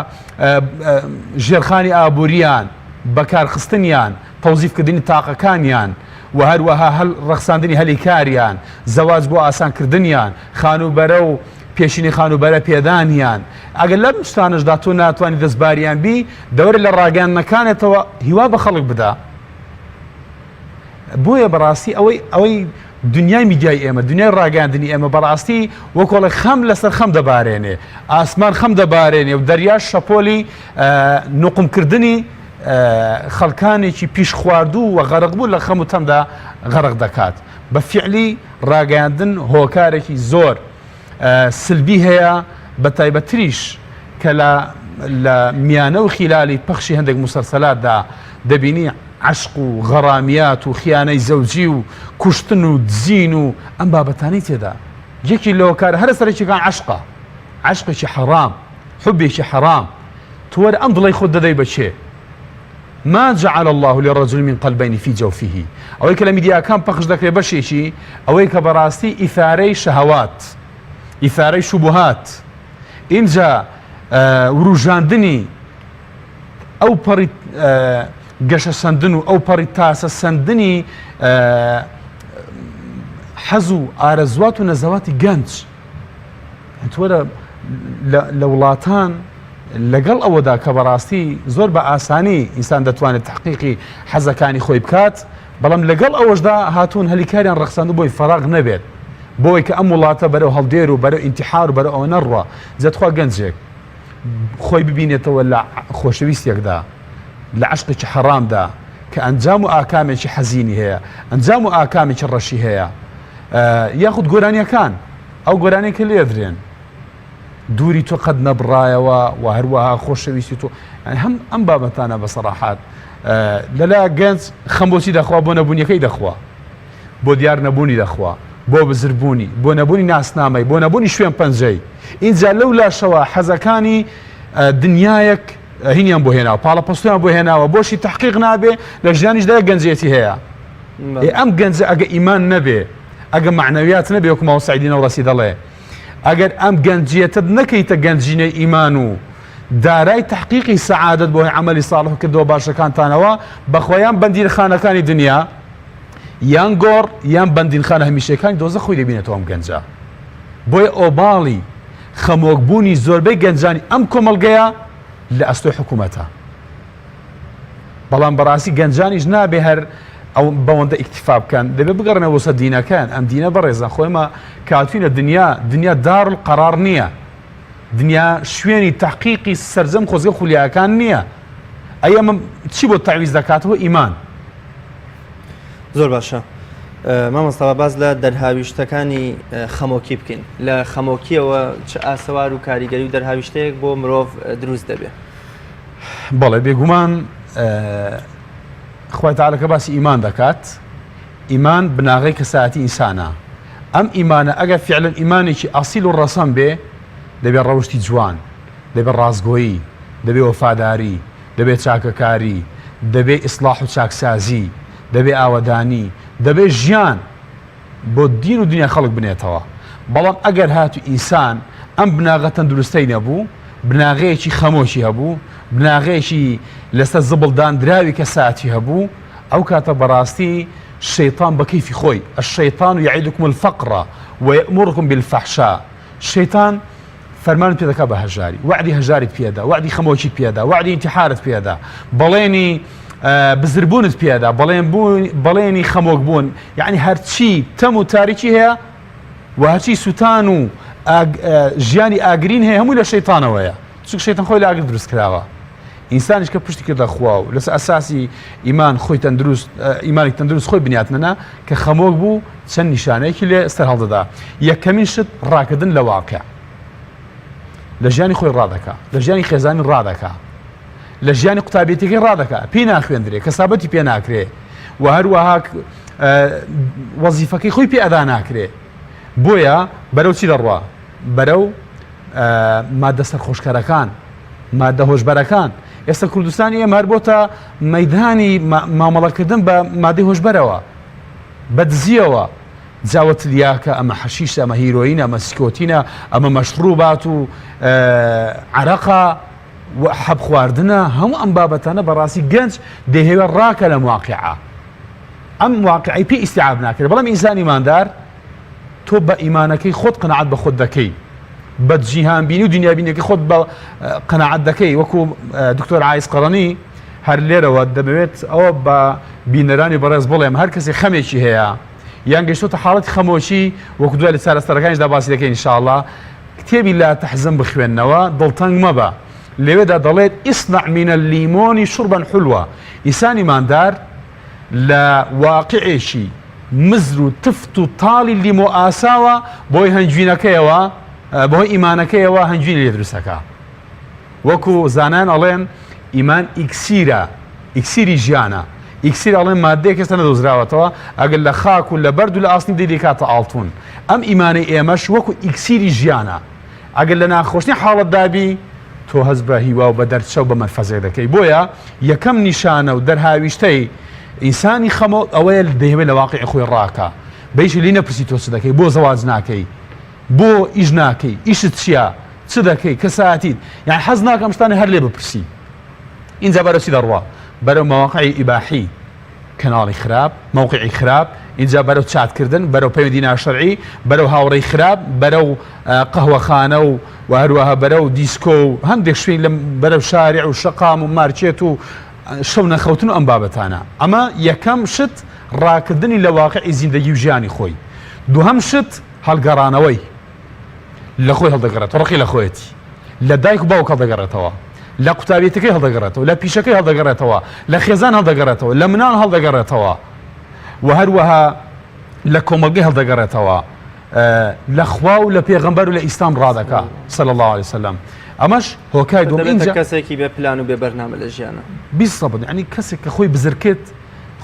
ژێرخانی ئابووریان، بەکارخستنیان، تەوزیفکردنی تاقەکانیان و هەروەها هەل ڕەخساندنی هەلی کاریان، زەواج بۆ ئاسانکردنیان، خانووبەرە و پێشینەی خانووبەرە پێدانیان. ئەگەر لەم شتانەشدا تۆ ناتوانی دەستباریان بی، دەوەرە لە ڕاگەیاندنەکانتەوە هیوا بە خەڵک بدە. بۆیە بەڕاستی ئەوەی ئەوەی دنیای میدیای ئێمە دنیای ڕاگەاندنی ئێمە بەڕاستی وەکۆڵێ خەم لەسەر خەم دەبارێنێ ئاسمان خەم دەبارێنێ و دەریا شەپۆلی نقمکردنی خەڵکانێکی پیش خواردوو و غەرق بوو لە خەم و تەمدا غەرق دەکات بە فعلی ڕاگەیاندن هۆکارێکی زۆر سلبی هەیە بە تایبەتریش کە لە لە میانە و خیلالی پەخشی هەندێک مسەلسەلاتدا دەبینی عەشق و غەڕامیات و خیانەی زەوجی و کوشتن و دزین و ئەم بابەتانەی تێدا یەکی لە هۆکارە هەرە سەرەکیەکان عەشقە عەشقێکی حەڕام حوبێکی حەڕام تۆ وەرە ئەم دڵەی خۆت دەدەی بە کێ ما جعل الله لرجل من قلبین فی جوفه ئەوەی کە لە میدیاکان پەخش دەکرێت بەشێکی ئەوەی کە بەڕاستی ئیثارەی شەهەوات ئیثارەی شوبهات ئینجا وروژاندنی ئەو پەڕی گەشەسەندن و ئەو پەڕی تاسە سەندنی حەز و ئارەزوات و نەزەواتی گەنج تۆرە لە وڵاتان لەگەڵ ئەوەدا کە بەڕاستی زۆر بە ئاسانی ئینسان دەتوانێت تحقیقی حەزەکانی خۆی بکات بەڵام لەگەڵ ئەوەشدا هاتوون هەلیکاریان ڕەخساند بۆی فەراغ نەبێت بۆی کە ئەم وڵاتە بەرەو هەڵدێر و بەرەو ئینتحار و بەرەو ئەوە نەڕوا جەتخوا گەنجێک خۆی ببینێتەوە لە خۆشەویستێکدا لە عەشقێکی حەڕامدا کە ئەنجام و ئاکامێکی حەزینی هەیە ئەنجام و ئاکامێکی ڕەشی هەیە یاخود گۆرانیەکان ئەو گۆرانی کە لێدرێن دووری تۆ قەت نەبڕایەوە و هەروەها خۆشەویستی تۆ هەم ئەم بابەتانە بە سەراحات لەلا گەنج خەم بۆچی دەخوا بۆ نەبوونیەکەی دەخوا بۆ دیار نەبوونی دەخوا، بۆ بزربوونی، بۆ نەبوونی ناسنامەی، بۆ نەبوونی شوێن پەنجەی. ئینجا لەو لاشەوە حەزەکانی دنیایەک هینیان بۆ هێناوە، پاڵەپەستۆیان بۆ هێناوە، بۆشی تەحقیق نابێ، لە ژیانیشدا یەک گەنجێتی هەیە. ئێ ئەم گەنجە ئەگە ئیمان نەبێ، ئەگە مەعنەویات نەبێ، وەکو مامۆستا عیدی نەوڕەسی دەڵێ، ئەگەر ئەم گەنجیەتەت نەکەیتە گەنجینەی ئیمان و. دارای تحقیقی سەعادەت بۆ عملی صالح کردەوە باشەکانتانەوە بەخۆیان بەندینخانەکانی دنیا یان گۆڕ یان بەندینخانە هەمیشەکانی دۆزە خۆی دەبینێتەوە ئەم گەنجە بۆیە ئۆباڵی خەمۆک بوونی زۆربەی گەنجانی ئەم کۆمەڵگەیە لە ئەستۆی حکوومەتە بەڵام بەڕاستی گەنجانیش نابێ هەر ئەو بەوەندە ئیکتیفا بکەن دەبێ بگەڕێنەوە بۆ سەر دینەکەیان ئەم دینە بەڕێزان خۆیمە کاتوینە دنیا دنیا دار قەرار نییە دنیا شوێنی تحقیقی سەرجەم خۆزگە خولیاکان نییە ئەی ئەمە چی بۆ تەعویز دەکاتەوە ئیمان زۆر باشە مامۆستا با باس لە دەرهاویشتەکانی خەمۆکی بکەین لە خەمۆکیەوە چ ئاسەوار و کاریگەری و دەرهاویشتەیەک بۆ مرۆڤ دروست دەبێت بەڵێ بێگومان خوای تعالی کە باسی ئیمان دەکات ئیمان بناغەی کەسایەتی ئینسانە ئەم ئیمانە ئەگەر فعلا ئیمانێکی ئەسیل و ڕەسەن بێ دەبێ ڕەوشتی جوان دەبێ ڕاستگۆیی دەبێ وەفاداری دەبێ چاکەکاری دەبێ ئیسلاح و چاکسازی دەبێ ئاوەدانی دەبێ ژیان بۆ دین و دنیای خەڵک بنێتەوە، بەڵام ئەگەر هاتوو ئینسان ئەم بناغە تەندروستەی نەبوو، بناغەیەکی خەمۆکی هەبوو، بناغەیەکی لەسەر زبڵ داندراوی کەساتی هەبوو، ئەو کاتە بەڕاستی شەیتان بە کەیفی خۆی، الشیطان یعدکم الفقر ویأمرکم بالفحشاء، شەیتان فەرمانت پێ دەکات بە هەژاری، وەعدی هەژاریت پێدا، وەعدی خەمۆکیت پێدا، وەعدی ئینتیحارت پێدا، بەڵێنی بزربوونت پێدا، بەڵێنی خەمۆک بوون، یعنی هەرچی تەم و تاریکی هەیە و هەرچی سووتان و ژیانی ئاگرین هەیە هەمووی لە شەیتانەوەیە، چونکە شەیتان خۆی لە ئاگر دروست کراوە. ئینسانیش کە پشتی کردە خوا و لەسەر ئەساسی ئیمان خۆی تەندروست ئیمانی تەندروست خۆی بنیات نەنا کە خەمۆک بوو چەند نیشانەیەکی لێ سەر هەڵدەدا یەکەمین شت ڕاکردن لە واقع لە ژیانی خۆی ڕادەکا لە ژیانی خێزانی ڕادەکا لە ژیانی قوتابێتەکەی ڕادەکا پێی ناخوێندرێ کەسابەتی پێ ناکرێ و هەروەها وەزیفەکەی خۆی پێ ئەدا ناکرێ بۆیە بەرەو چی دەڕوا بەرەو مادە سەرخۆشکەرەکان مادە هۆشبەرەکان ئێستا کوردستانی ئێمە هەر بۆتە مەدانی مامەڵەکردن بە مادەی هۆشبەرەوە بە دزیەوە جاوە تلیاکە ئەمە حەشیشە ئەمە هیرۆینە ئەمە سکۆتینە ئەمە مەشروبات و عرەقە و حەب خواردنە هەموو ئەم بابەتانە بەڕاستی گەنج دەیهەوێت ڕاکە لەم واقعە ئەم واقعی پێ ئیستیعاب ناکرێت بەڵام ئینسانی ماندار تۆ بە ئیمانەکەی خۆت قەناعەت بە خۆت دەکەی بە جیهانبینی و دنیابینەکەی خۆت بە قەناعەت دەکەی وەکو دکتۆر عایز قەڕەنی هەر لێرەوە دەمەوێت ئەوە بە بینەرانی بەڕێز بڵێم هەر کەسی خەمێکی هەیە یان گەشتۆتە حاڵەتی خەمۆکی وەکو دوای لە چارەسەرەکانیشدا باسی دەکەین ئینشاءاللە کتێبی لا تحزن بخوێنەوە دڵتەنگ مەبە لەوێدا دەڵێت اصنع من الليمون شربا حلوا ئینسانی ماندار لە واقعێکی مزر و تفت و تاڵی لیمۆ ئاساوە بۆی هەنگوینەکەیەوە بەهۆی ئیمانەکەیەوە هەنگوینی لێ دروستەکە وەکو زانایان ئەڵێن ئیمان ئیکسیرە ئیکسیری ژیانە ئیکسیر ئەڵێن مادەیەک ئێستا نەدۆزراوەتەوە ئەگەر لە خاک و لە بەرد و لە ئاسنی دەی دەیکاتە ئاڵتون ئەم ئیمانەی ئێمەش وەکو ئیکسیری ژیانە ئەگەر لە ناخۆشترین حاڵەتدا بی تۆ هەست بە هیوا و بە دەرچە و بە مەنفەزێک دەکەی بۆیە یەکەم نیشانە و دەرهاویشتەی ئینسانی خەمۆک ئەوەیە دەیەوێت لە واقعی خۆی ڕاکا بەیشی لی نەپرسی تۆ چ دەکەی بۆ زەواج ناکەی بۆ ئیش ناکەی ئیشت چییە چ دەکەی کەساتیت یان حەز ناکەم شتانی هەر لێ بپرسی ئینجا بەرەو چی دەڕوا بەرەو مەواقعی ئیباحی کەناڵی خراپ، مەوقیعی خراپ، ئینجا بەرەو چاتکردن، بەرەو پەیوەندی ناشەرعی، بەرەو هاوڕێی خراپ، بەرەو قەهوەخانە و و هەروەها بەرەو دیسکۆ و هەندێک شوێن لەم بەرەو شارع و شەقام و مارکێت و شەو نەخەوتن و ئەم بابەتانە. ئەمە یەکەم شت ڕاکردنی لە واقعی زیندەگی و ژیانی خۆی. دووهەم شت هەڵگەڕانەوەی. لە خۆی هەڵدەگەڕێتەوە، ڕقی لە خۆیەتی. لە دایک و باوک هەڵدەگەڕێتەوە، لە قوتابیەتەکەی هەڵدەگەڕێتەوە، لە پیشەکەی هەڵدەگەڕێتەوە، لە خێزان هەڵدەگەڕێتەوە، لە مناڵ هەڵدەگەڕێتەوە و هەروەها لە کۆمەڵگەی هەڵدەگەڕێتەوە، لە خوا و لە پێغەمبەر و لە ئیسلام ڕادەکا صلی اللە علیه وسلم. ئەمەش هۆکاری دووەم. دەبێتە ئینجا کەسێکی بێ پلان و بێ بەرنامە لە ژیانا. بیسەبت یعنی کەسێک کە خۆی بزر کرد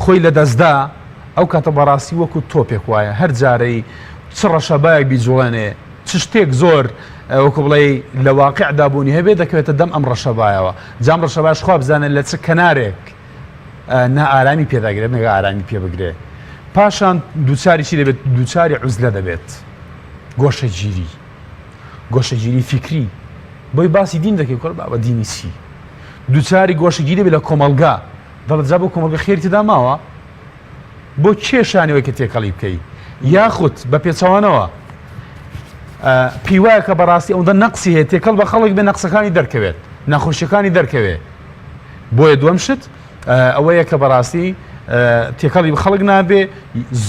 خۆی لەدەستدا ئەو کاتە بەڕاستی وەکو تۆپێک وایە هەر جارەی چ ڕەشەبایەک بیجوڵێنێ چ شتێک زۆر وەکو بڵێی لە واقعدا بوونی هەبێ دەکەوێتە دەم ئەم ڕەشەبایەوە جام ڕەشەباش خوا بزانێت لە چ کەنارێک نائارامی پێداگرێت نەگە ئارامی پێ بگرێ پاشان دووچاری چی دەبێت دووچاری عزلە دەبێت گۆشەگیری گۆشەگیری فیکری. بۆی باسی دین دەکەی کوڕ بابە دینی چی دووچاری گۆشەگیری بێ لە کۆمەڵگا دەڵێت جا بۆ کۆمەڵگە خێری تێدا ماوە بۆ کێ شانەوەی کە تێکەڵی بکەی یاخود بە پێچەوانەوە پێی وایە کە بەڕاستی ئەوەندە نەقسی هەیە تێکەڵ بە خەڵک بێ نەقسەکانی دەرکەوێت نەخۆشیەکانی دەرکەوێت بۆیە دووەم شت ئەوەیە کە بەڕاستی تێکەڵی خەڵک نابێ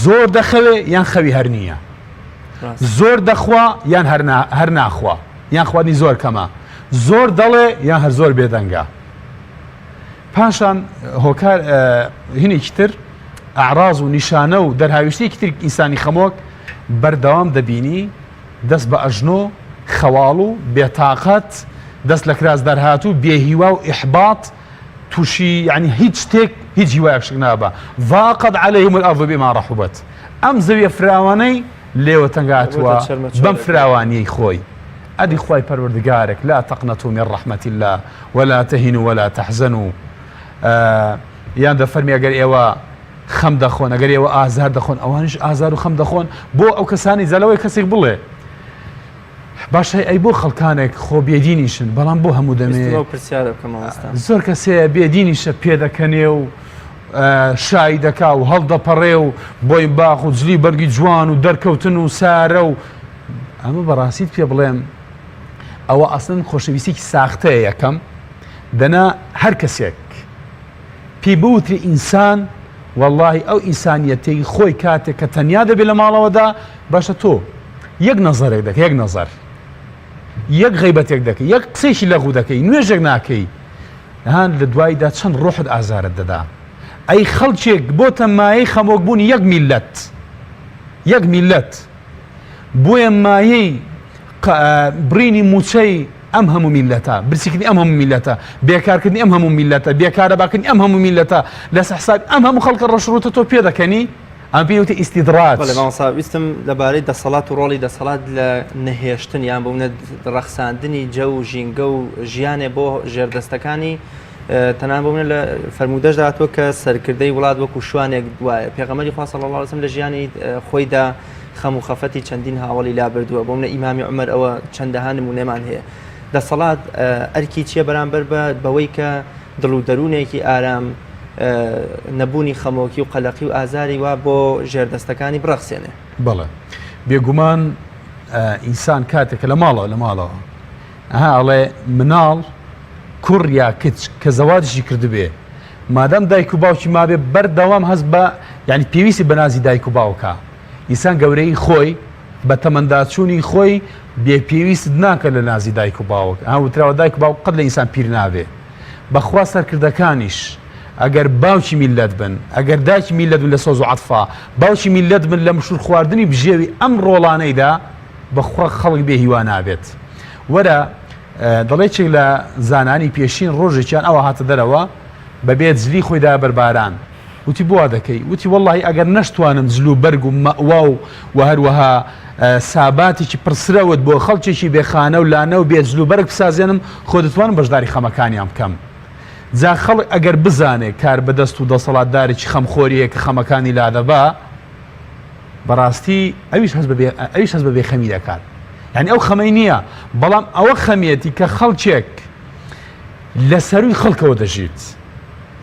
زۆر دەخەوێ یان خەوی هەر نییە زۆر دەخوا یان هەر ناخوا یان خواردنی زۆر کەمە زۆر دەڵێ یان هەر زۆر بێدەنگە پاشان هۆکار هینێکی تر ئەعراز و نیشانە و دەرهاویشتێکی تر ئینسانی خەمۆک بەردەوام دەبینی دەست بە ئەژنۆ خەواڵ و بێتاقەت دەست لە کراس دەرهاتوو بێهیوا و ئیحباط تووشی یعنی هیچ شتێک هیچ هیوایەک شک نابا ضاقت عليهم الأرض بما رحبت ئەم زەویە فراوانەی لێوە تەنگاتووە بەم فراوانیەی خۆی ئەدی خوای پەروەردگارێک لا تقنطوا من رحمة الله ولا تهنوا ولا تحزنوا یان دەفەرمی ئەگەر ئێوە خەم دەخۆن ئەگەر ئێوە ئازار دەخۆن ئەوانیش ئازار و خەم دەخۆن بۆ ئەو کەسانی جا لەوەی کەسێک بڵێ باشە ئەی بۆ خەڵکانێک خۆ بێدینیشن بەڵام بۆ هەموو دەمێ زۆر کەسەیە بێدینیشە پێدەکەنێ و شای دەکا و هەڵدەپەڕێ و بۆی باخ و جلی بەرگی جوان و دەرکەوتن و سارە و ئەمە بەڕاستیت پێ بڵێم ئەوە ئەسڵەن خۆشەویستێکی ساختەیە یەکەم دەنا هەر کەسێک پێی بوتری ئینسان واللهی ئەو ئینسانیەتەی خۆی کاتێک کە تەنیا دەبێت لە ماڵەوەدا باشە تۆ یەک نەزەرێک دەکە یەک نەزەر یەک غیبەتێک دەکەی یەک قسەیەکی لەغو دەکەی نوێژێک ناکەی هان لە دواییدا چەند ڕۆحت ئازارت دەدا ئەی خەڵکێک بۆتە مایەی خەمۆک بوونی یەک میلەت یەک میلەت بۆیە مایەی بڕینی موچەی ئەم هەموو میلەتە برسیکردنی ئەم هەموو میلەتە بێکارکردنی ئەم هەموو میلەتە بێکارەباکردنی ئەم هەموو میلەتە لەسەر حسابی ئەم هەموو خەڵکە ڕەشڕوتە تۆ پێدەکەنی ئەم پێی وتە ئیستیدراج. بەڵێ مامۆستا ویستم لەبارەی دەسەڵات و ڕۆڵی دەسەڵات لە نەهێشتن یان بۆ منە ڕەخساندنی جەو و ژینگە و ژیانێ بۆ ژێردەستەکانی تەنان بۆ منە لە فەرموودەشدا هاتووە کە سەرکردەی وڵات وەکو شوانێک وایە پێغەمبەری خوا صلی الله علیه وسلم لە ژیانی خۆیدا خەم و خەفەتی چەندین هاوەڵی لابردووە بۆ منە ئیمامی عومەر ئەوە چەندەها نمونەمان هەیە دەسەڵات ئەرکی چییە بەرامبەر بە بەوەی کە دڵ و دەروونێکی ئارام نەبوونی خەمۆکی و قەلەقی و ئازاری وا بۆ ژێردەستەکانی بڕەخسێنێ. بەڵێ بێگومان ئینسان کاتێک کە لە ماڵەوە لە ماڵەوە ئەها ئەڵێ مناڵ کوڕ یا کچ کە زەواجیشی کردبێ مادام دایک و باوکی مابێ بەردەوام هەست بە یعنی پێویستی بە نازی دایک و باوکە ئینسان گەورەی خۆی بە تەمەنداچوونی خۆی بێ پێویست ناکە لە نازی دایک و باوک ها وتراوە دایک و باوک قەت لە ئینسان پیر نابێ بەخوا سەرکردەکانیش ئەگەر باوکی میللەت بن ئەگەر دایکی میللەت بن لە سۆز و عەتفا باوکی میللەت بن لە مشور خواردنی بژێوی ئەم ڕۆڵانەیدا بەخوا خەڵک بێ هیوا نابێت وەرە دەڵێ چێک لە زانانی پێشین ڕۆژێکیان ئەوە هاتە دەرەوە بەبێ جلی خۆی دا بەرباران وتی بۆ وا دەکەی؟ وتی وەڵڵاهی ئەگەر نەشتوانم جل و بەرگ و مەئوا و و هەروەها ساباتێکی پڕ سرەوت بۆ خەڵکێکی بێ خانە و لانە و بێ جل و بەرگ بسازێنم خۆ دەتوانم بەشداری خەمەکانیان بکەم. جا خەڵک ئەگەر بزانێ کاربەدەست و دەسەڵاتدارێکی خەمخۆری هەیە کە خەمەکانی لادەبا بەڕاستی ئەویش هەست بە بێ ئەویش هەست بە بێخەمی دەکات. یانی ئەو خەمەی نییە بەڵام ئەوە خەمیەتی کە خەڵکێک لە سەرووی خەڵکەوە دەژیت.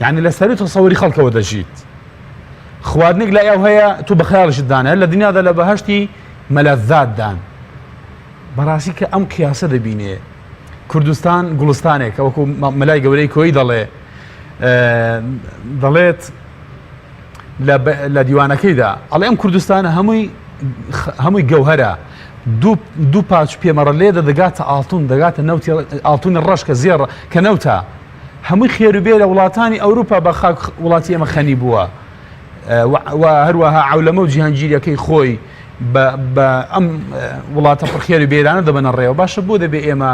یعنی لە سەروی تەسەوری خەڵکەوە دەژیت خواردنێک لای ئەو هەیە تو بە خەیاڵیشت دانە لە دنیادا لە بەهشتی مەلەذات دان بەڕاستی کە ئەم قیاسە دەبینێ کوردستان گوڵستانێکە وەکو مەلای گەورەی کۆی دەڵێ دەڵێت لە دیوانەکەیدا ئەڵێ ئەم کوردستانە هەمووی هەمووی گەوهرە دوو پاچ پێمەڕە لێ دەگاتە ئاڵتون دەگاتە نەوتی ئاڵتونی ڕەش کە زێڕ کە نەوتە هەمووی خێر و بێ لە وڵاتانی ئەوروپا بە خاک وڵاتی ئێمە خەنی بووە و هەروەها عەولەمە و جیهانگیریەکەی خۆی بە ئەم وڵاتە پڕخێر و بێرانە دەبەنە ڕێوە باشە بۆ دەبێ ئێمە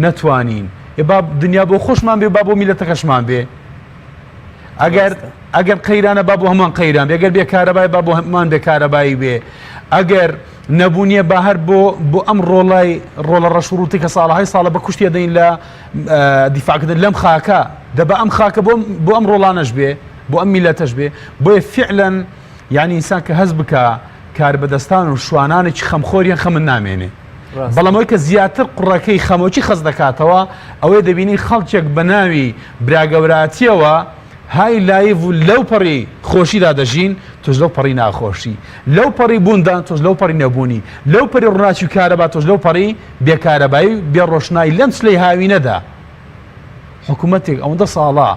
نەتوانین با دنیا بۆ خۆشمان بێ با بۆ میلەتەکەشمان بێ ئەگەر ئەگەر قەیرانە با بۆ هەمان قەیران بێ گەر بێ کارەبای با بۆ هەمان بێ کارەبایی بێ ئەگەر نەبوونیە با هەر بۆ بۆ ئەم ڕۆڵای ڕۆڵە ڕەشوڕوتی کە ساڵەهای ساڵە بە کوشتیە دەین لە دیفاعکردن لەم خاکە دەبا ئەم خاکە بۆ بۆ ئەم ڕۆڵانەش بێ بۆ ئەم میلەتەش بێ بۆیە فعلەن یعنی ئینسان کە هەست بکە کاربەدەستان و شوانانێکی خەمخۆریان خەمن نامێنێ. بەڵام ئەوەی کە زیاتر قوڕەکەی خەمۆکی خەست دەکاتەوە ئەوەیە دەبینی خەڵکێک بە ناوی براگەوراتیەوە high life و لەو پەڕی خۆشیدا دەژین تۆش لەو پەڕی ناخۆشی لەو پەڕی بووندان تۆش لەو پەڕی نەبوونی لەو پەری ڕووناکی و کارەبا تۆش لەو پەڕی بێکارەبایی و بێ ڕۆشنایی لەم چلەی هاوینەدا حکوومەتێک ئەوەندە ساڵە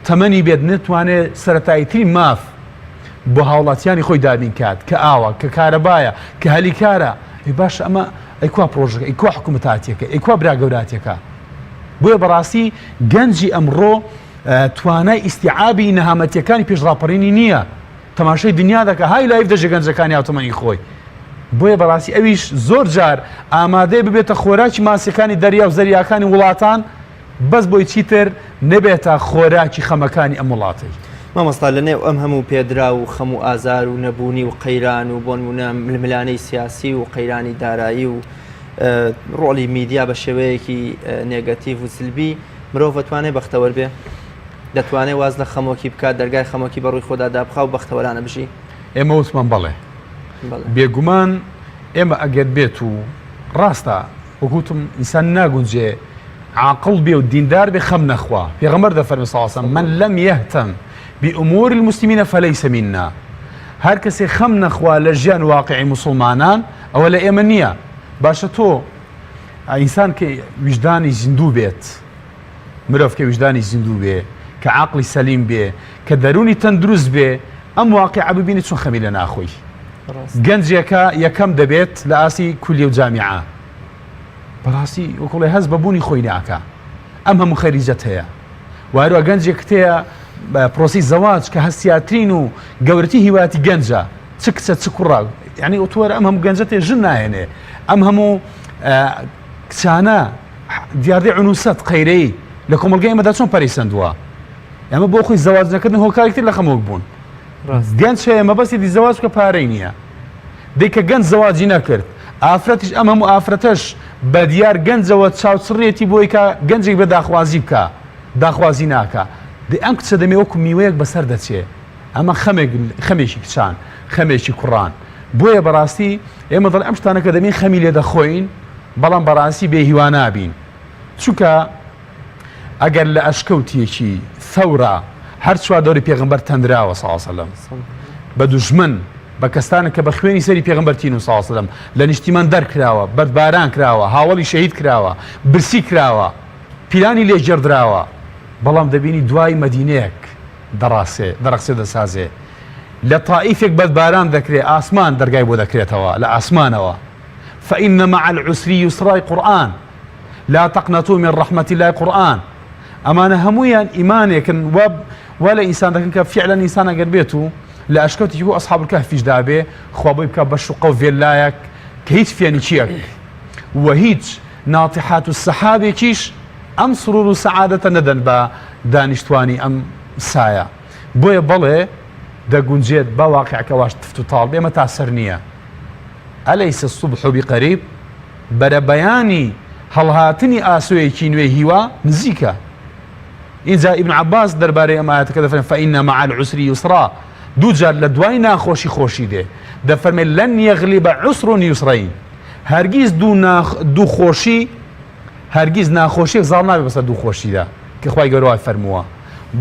تەمەنی بێت نەتوانێت سەتاییترین ماف بۆ هاوڵاتیانی خۆی دابین کات کە ئاوە کە کارەبایە کە هەلی کارە ئەی باشە ئەمە ئەی کوا پرۆژەکە ئەی کوا حکوومەتاتیەکە ئەی کوا برا گەوراتیەکە بۆیە بەڕاستی گەنجی ئەمڕۆ توانای ئیسیعابی نەهامەتیەکانی پێش ڕاپەڕینی نییە تەماشای دنیا دەکە high life دەژێ گەنجەکانی هاوتەمەنی خۆی بۆیە بەڕاستی ئەویش زۆر جار ئامادەیە ببێتە خۆراکی ماسیەکانی دەریا و زەریاکانی وڵاتان بەس بۆی چیتر نەبێتە خۆراکی خەمەکانی ئەم وڵاتەی. مامۆستا لە نێو ئەم هەموو پێدراو و خەم و ئازار و نەبوونی و قەیران و بۆنمونە ململانێی سیاسی و قەیرانی دارایی و ڕۆڵی میدیا بە شێوەیەکی negative و سلبی مرۆڤ دەتوانێت بەختەوەر بێ؟ دەتوانێت واز لە خەمۆکی بکات دەرگای خەمۆکی بەڕووی خۆدا دابخا و بەختەوەرانە بژی؟ ئێمە وتمان بەڵێ بێگومان ئێمە ئەگەر بێت و ڕاستە وەکوتم ئینسان ناگونجێ عاقڵ بێ و دیندار بێ خەم نەخوا پێغەمبەر دەفەرمێ صلی الله علیه و سلم من لم يهتم بأمور المسلمين فليس منا هەر کەسێ خەم نەخوا لە ژیان واقعی مسلمانان ئەوە لە ئێمە نییە باشە تۆ ئینسان کە ویژدانی زیندوو بێت مرۆڤ کە ویژدانی زیندوو بێ کە عاقلی سەلیم بێ کە دەرونی تەندروست بێ ئەم واقعە ببینی چۆن خەمی لە ناخۆی گەنجێکە یەکەم دەبێت لە ئاسی کولیە و جامیعە بەڕاستی وەکوڵێ هەست بە بوونی خۆی ناکا ئەم هەموو خەریجەت هەیە واروە گەنجێکت هەیە بە پرۆسی زەواج کە هەستیارترین و گەورەتی هیواتی گەنجە چ کچە چ کوڕە یعنی ئۆتۆرە ئەم هەموو گەنجە تێ ژن ناهێنێ ئەم هەموو کچانە دیاردەی عنوسەت قەیرەی لە کۆمەڵگەی ئێمەدا چۆن پەرەی سەندووە ئەمە بۆ خۆی زەواج نەکردن هۆکارێکی تر لە خەمۆک بوون گەنج هەیە مەبەستی دی زەواج بکە پارەی نییە دەی کە گەنج زەواجی نەکرد ئافرەتیش ئەم هەموو ئافرەتەش بە دیار گەنجەوە چاوچڕیەتی بۆی کە گەنجێک بێ داخوازی بکا داخوازی ناکا دەی ئەم کچە دەمێ وەکو میوەیەک بەسەر دەچێ ئەمە خەمێک خەمێکی کچان خەمێکی کوڕان بۆیە بەڕاستی ئێمە دەڵێ ئەم شتانە کە دەبین خەمی لێ دەخۆین بەڵام بەڕاستی بێ هیوا نابین چونکە ئەگەر لە ئەشکەوتێکی ثەورا هەر چواردەوری پێغەمبەر تەنراوە صلی اللە علیه وسلم بە دوژمن بە کەسانە کە بە خوێنی سەری پێغەمبەر تین و صلی اللە علیه وسلم لە نیشتیمان دەرکراوە بەردباران کراوە هاوەڵی شەهید کراوە برسی کراوە پیلانی لێ گێڕدراوە بەڵام دەبینی دوای مەدینەیەک دەڕاسێ دەڕەخسێ دەسازێ لە تائیفێک بەردباران دەکرێ ئاسمان دەرگای بۆ دەکرێتەوە لە ئاسمانەوە فإن مع العسر یسرای قورئان لا تقنطوا من رحمة اللە قورئان ئەمانە هەموویان ئیمانێکن و وا لە ئینسان دەکەن کە فعلا ئینسان ئەگەر بێت و لە ئەشکەوتێکی بۆ ئەصحاب الکهفیش دابێ خوا بۆی بکا بە شوقە و ڤێلایەک کە هیچ فێنکیەک و هیچ ناطحات و سەحابێکیش ئەم سرور و سەعادەتە نەدەن بە دانیشتوانی ئەم سایە بۆیە بەڵێ دەگونجێت با واقعەکە واش تفت و تاڵ بێ ئەمە تا سەر نییە ئەلەیس الصبح بقریب بەرەبەیانی هەڵهاتنی ئاسۆیەکی نوێی هیوا نزیکە. ئینجا ئیبن عەباس دەربارەی ئەم ئایەتەکە دەفەرمێ فإن مع العسر یسرا دوو جار لە دوای ناخۆشی خۆشی دێ دەفەرمێ لن یغلب عسر یسرین هەرگیز دوو ناخ دوو خۆشی هەرگیز ناخۆشیەک زاڵ نابێ بەسەر دوو خۆشیدا کە خوای گەورە وای فەرمووە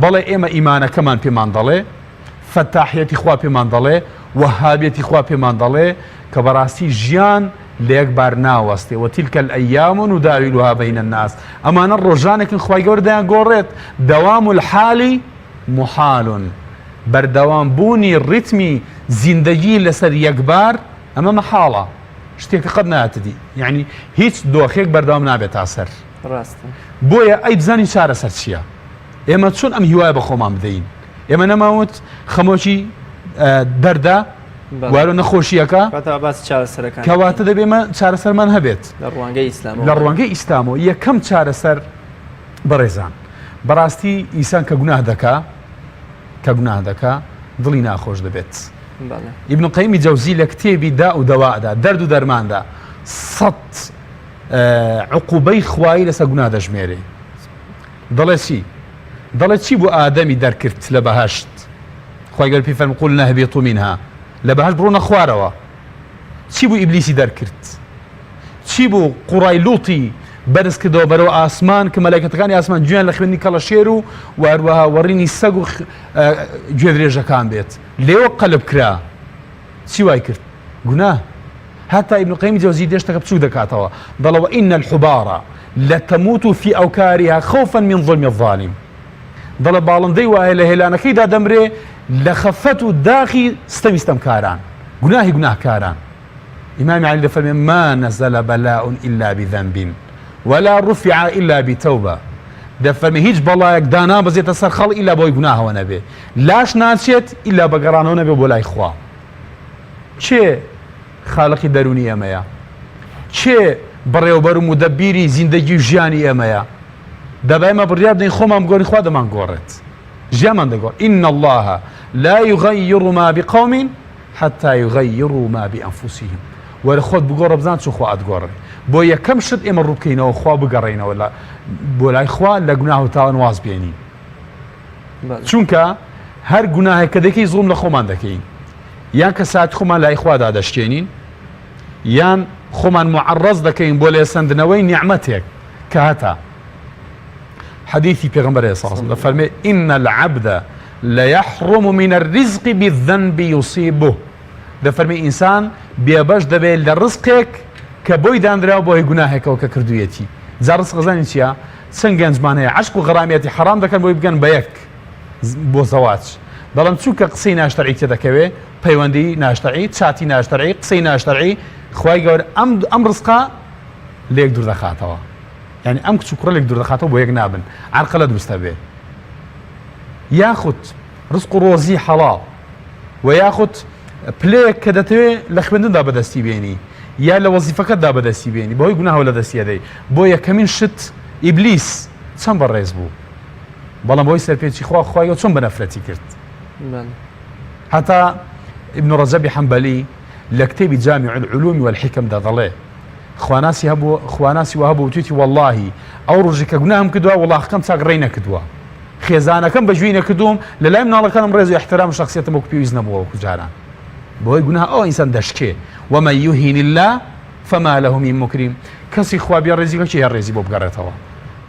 بەڵێ ئێمە ئیمانەکەمان پێمان دەڵێ فەتاحیەتی خوا پێمان دەڵێ، وەهابیەتی خوا پێمان دەڵێ کە بەڕاستی ژیان لە یەک بار ناوەستێ، وتلک الایام نداولها بین الناس، ئەمانە ڕۆژانێکن خوای گەورە دەیانگۆڕێت، دوام الحال محال، بەردەوام بوونی ڕیتمی زیندەگی لەسەر یەک بار ئەمە مەحاڵە، شتێکە قەت نایەتە دی، یەعنی هیچ دۆخێک بەردەوام نابێت تا سەر. ڕاستە. بۆیە ئەی بزانین چارەسەر چییە؟ ئێمە چۆن ئەم هیوایە بە خۆمان بدەین؟ ئێمە نەماوت خەمۆکی دەردە وارۆ نەخۆشیەکە کەواتە دەبێ ئێمە چارەسەرمان هەبێت لە ڕوانگەی ئیسلام لە ڕوانگەی ئیسلامەوە یەکەم چارەسەر بەڕێزان بەڕاستی ئینسان کە گوناه دەکا کە گوناه دەکا دڵی ناخۆش دەبێت ئیبن قەیمی جەوزی لە کتێبی دا و دەوادا دەرد و دەرماندا سەد عقوبەی خوایی لەسەر گوناه دەژمێرێ دەڵێ چی؟ دەڵێ چی بۆ ئادەمی دەرکرد لە بەهەشت؟ خوای گەورە پێی فەرموو قلنا اهبطوا منها لە بەهەشت بڕۆنە خوارەوە. چی بوو ئیبلیسی دەرکرد؟ چی بوو قوڕای لوطی بەرز کردەوە بەرەو ئاسمان کە مەلایکەتەکانی ئاسمان گوێیان لە خوێندنی کەڵەشێر و و هەروەها وەڕینی سەگ و گوێدرێژەکان بێت لێوە قەلب کرا چی وای کرد گوناه هەتا ابن قیم جەوزی دێشتەکە بچوک دەکاتەوە دەڵێ وإن الحبارە لتموت في أوكارها خوفا من ظلم الظالم دەڵێ باڵندەی وایە لە هێلانەکەیدا دەمرێ لە خەفەت و داخی ستەمی ستەمکاران گوناهی گوناهکاران ئیمامی عەلی دەفەرمێ ما نزل بلاء الا بذنب ولا رفع الا بتوبە دەفەرمێ هیچ بەڵایەک دانابەزێتە سەر خەڵ ئیلا بۆی گوناهەوە نەبێ لاش ناچێت ئیلا بە گەڕانەوە نەبێ بۆ لای خوا کێ خالقی دەرونی ئێمەیە کێ بەڕێوبەر و مدەبیری زیندەگی و ژیانی ئێمەیە دەبا ئێمە بڕیار بدەین خۆمان بگۆڕین خوا دەمانگۆڕێت ژیانمان دەگۆڕ إن الله لا يغير ما بقوم حتى یغیروا ما بانفسهم وەرە خۆت بگۆڕە بزان چۆن خوا ئەتگۆڕێ بۆ یەکەم شت ئێمە ڕووبکەینەوە خوا بگەڕێینەوە لە بۆ لای خوا لە گوناه و تاوان واز بێنین چونکە هەر گوناهێک کە دەکەی زوڵم لە خۆمان دەکەین یان کە سات خۆمان لای خوادا دەشکێنین یان خۆمان معڕز دەکەین بۆ لێسەندنەوەی نیعمەتێک کە هەتا حەدیثی پێغەمبەر صلی الله علیه و دەفەرمێ ان العبد ليحرم من الرزق بالذنب يصيبه دەفەرمێ ئینسان بێبەش دەبێت لە ڕزقێک کە بۆی دانراوە بۆ هی گوناهێکەوە کە کردوویەتی جا ڕزق زانی چییە چەند گەنجمان هەیە عەشق و غەرامیەتی حەرام دەکەن بۆی بگەن بە یەک بۆ زەواج بەڵام چونکە قسەی ناشتەرعی تێدەکەوێ پەیوەندی ناشتەرعی چاتی ناشتەرعی قسەی ناشتەرعی خوای گەورە ئەم ئەم ڕزقە لێک دوور دەخاتەوە یانی ئەم کچ و کوڕە لێک دوور دەخاتەوە بۆ یەک نابن عەرقەلە دروست دەبێ یاخود ڕزق و ڕۆزی حەڵاڵ و یاخود پلەیەک کە دەتەوێ لە خوێندندا بەدەستی بێنی یا لە وەزیفەکەتدا بەدەستی بێنی بەهۆی گوناهەوە لە دەستی ئەدەی بۆ یەکەمین شت ئیبلیس چەند بەڕێز بوو بەڵام بەهۆی سەرپێچی خوا خوای چۆن بە نەفرەتی کرد هەتا ابن ڕەجەبی حەنبەلی لە کتێبی جامع العلوم والحکمدا دەڵێ خواناسی هەبوو خواناسی وا هەبوو وتویەتی وەڵاهی ئەو ڕۆژی کە گوناهم کردووە وڵاخەکەم چاک ڕێی نەکردووە خێزانەکەم بەگوێی نەکردووم لە لای مناڵەکانم ڕێز و احترام و شخصیەتم وەکو پێویست نەبووە وەکو جاران بەهۆی گوناه ئەو ئینسان دەشکێ ومن یهین الله فما له من مکرم کەسی خوا بێ ڕێزی کە کێ ڕێزی بۆ بگەڕێتەوە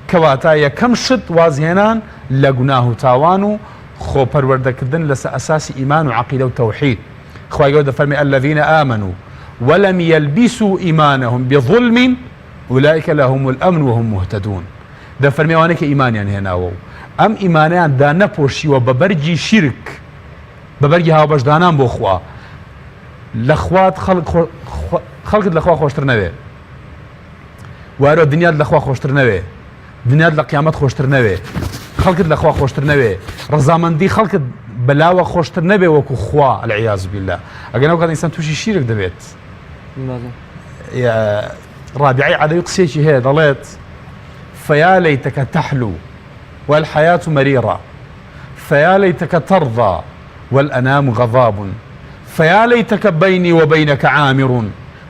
کەواتە یەکەم شت وازهێنان لە گوناه و تاوان و خۆ پەروەردەکردن لەسەر ئەساسی ئیمان و عەقیدە و تەوحید خوای گەورە دەفەرمێ الذین آمنوا ولم یلبسوا ایمانهم بظلم اولئک لهم الامن وهم مهتدون دەفەرمێ ئەوانەی کە ئیمانیان هێناوە و ئەم ئیمانیان دانەپۆشیوە بە بەرگی شیرک بە بەرگی هاوبەشدانان بۆ خوا لە خوات خەڵک خەڵکت لە خوا خۆشتر نەوێ وارۆ دنیات لە خوا خۆشتر نەوێ دنیات لە قیامەت خۆشتر نەوێ خەڵکت لە خوا خۆشتر نەوێ ڕەزامەندی خەڵکت بەلاوە خۆشتر نەبێ وەکو خوا العیاذ بالله ئەگەر ئەو کات ئینسان تووشی شیرک دەبێت ڕابعی عەدەوی قسەیەکی هەیە دەڵێت فیا لەیتەکە تحلو والحياة مريرة فيا ليتك ترضى والأنام غضاب فيا ليتك بيني وبينك عامر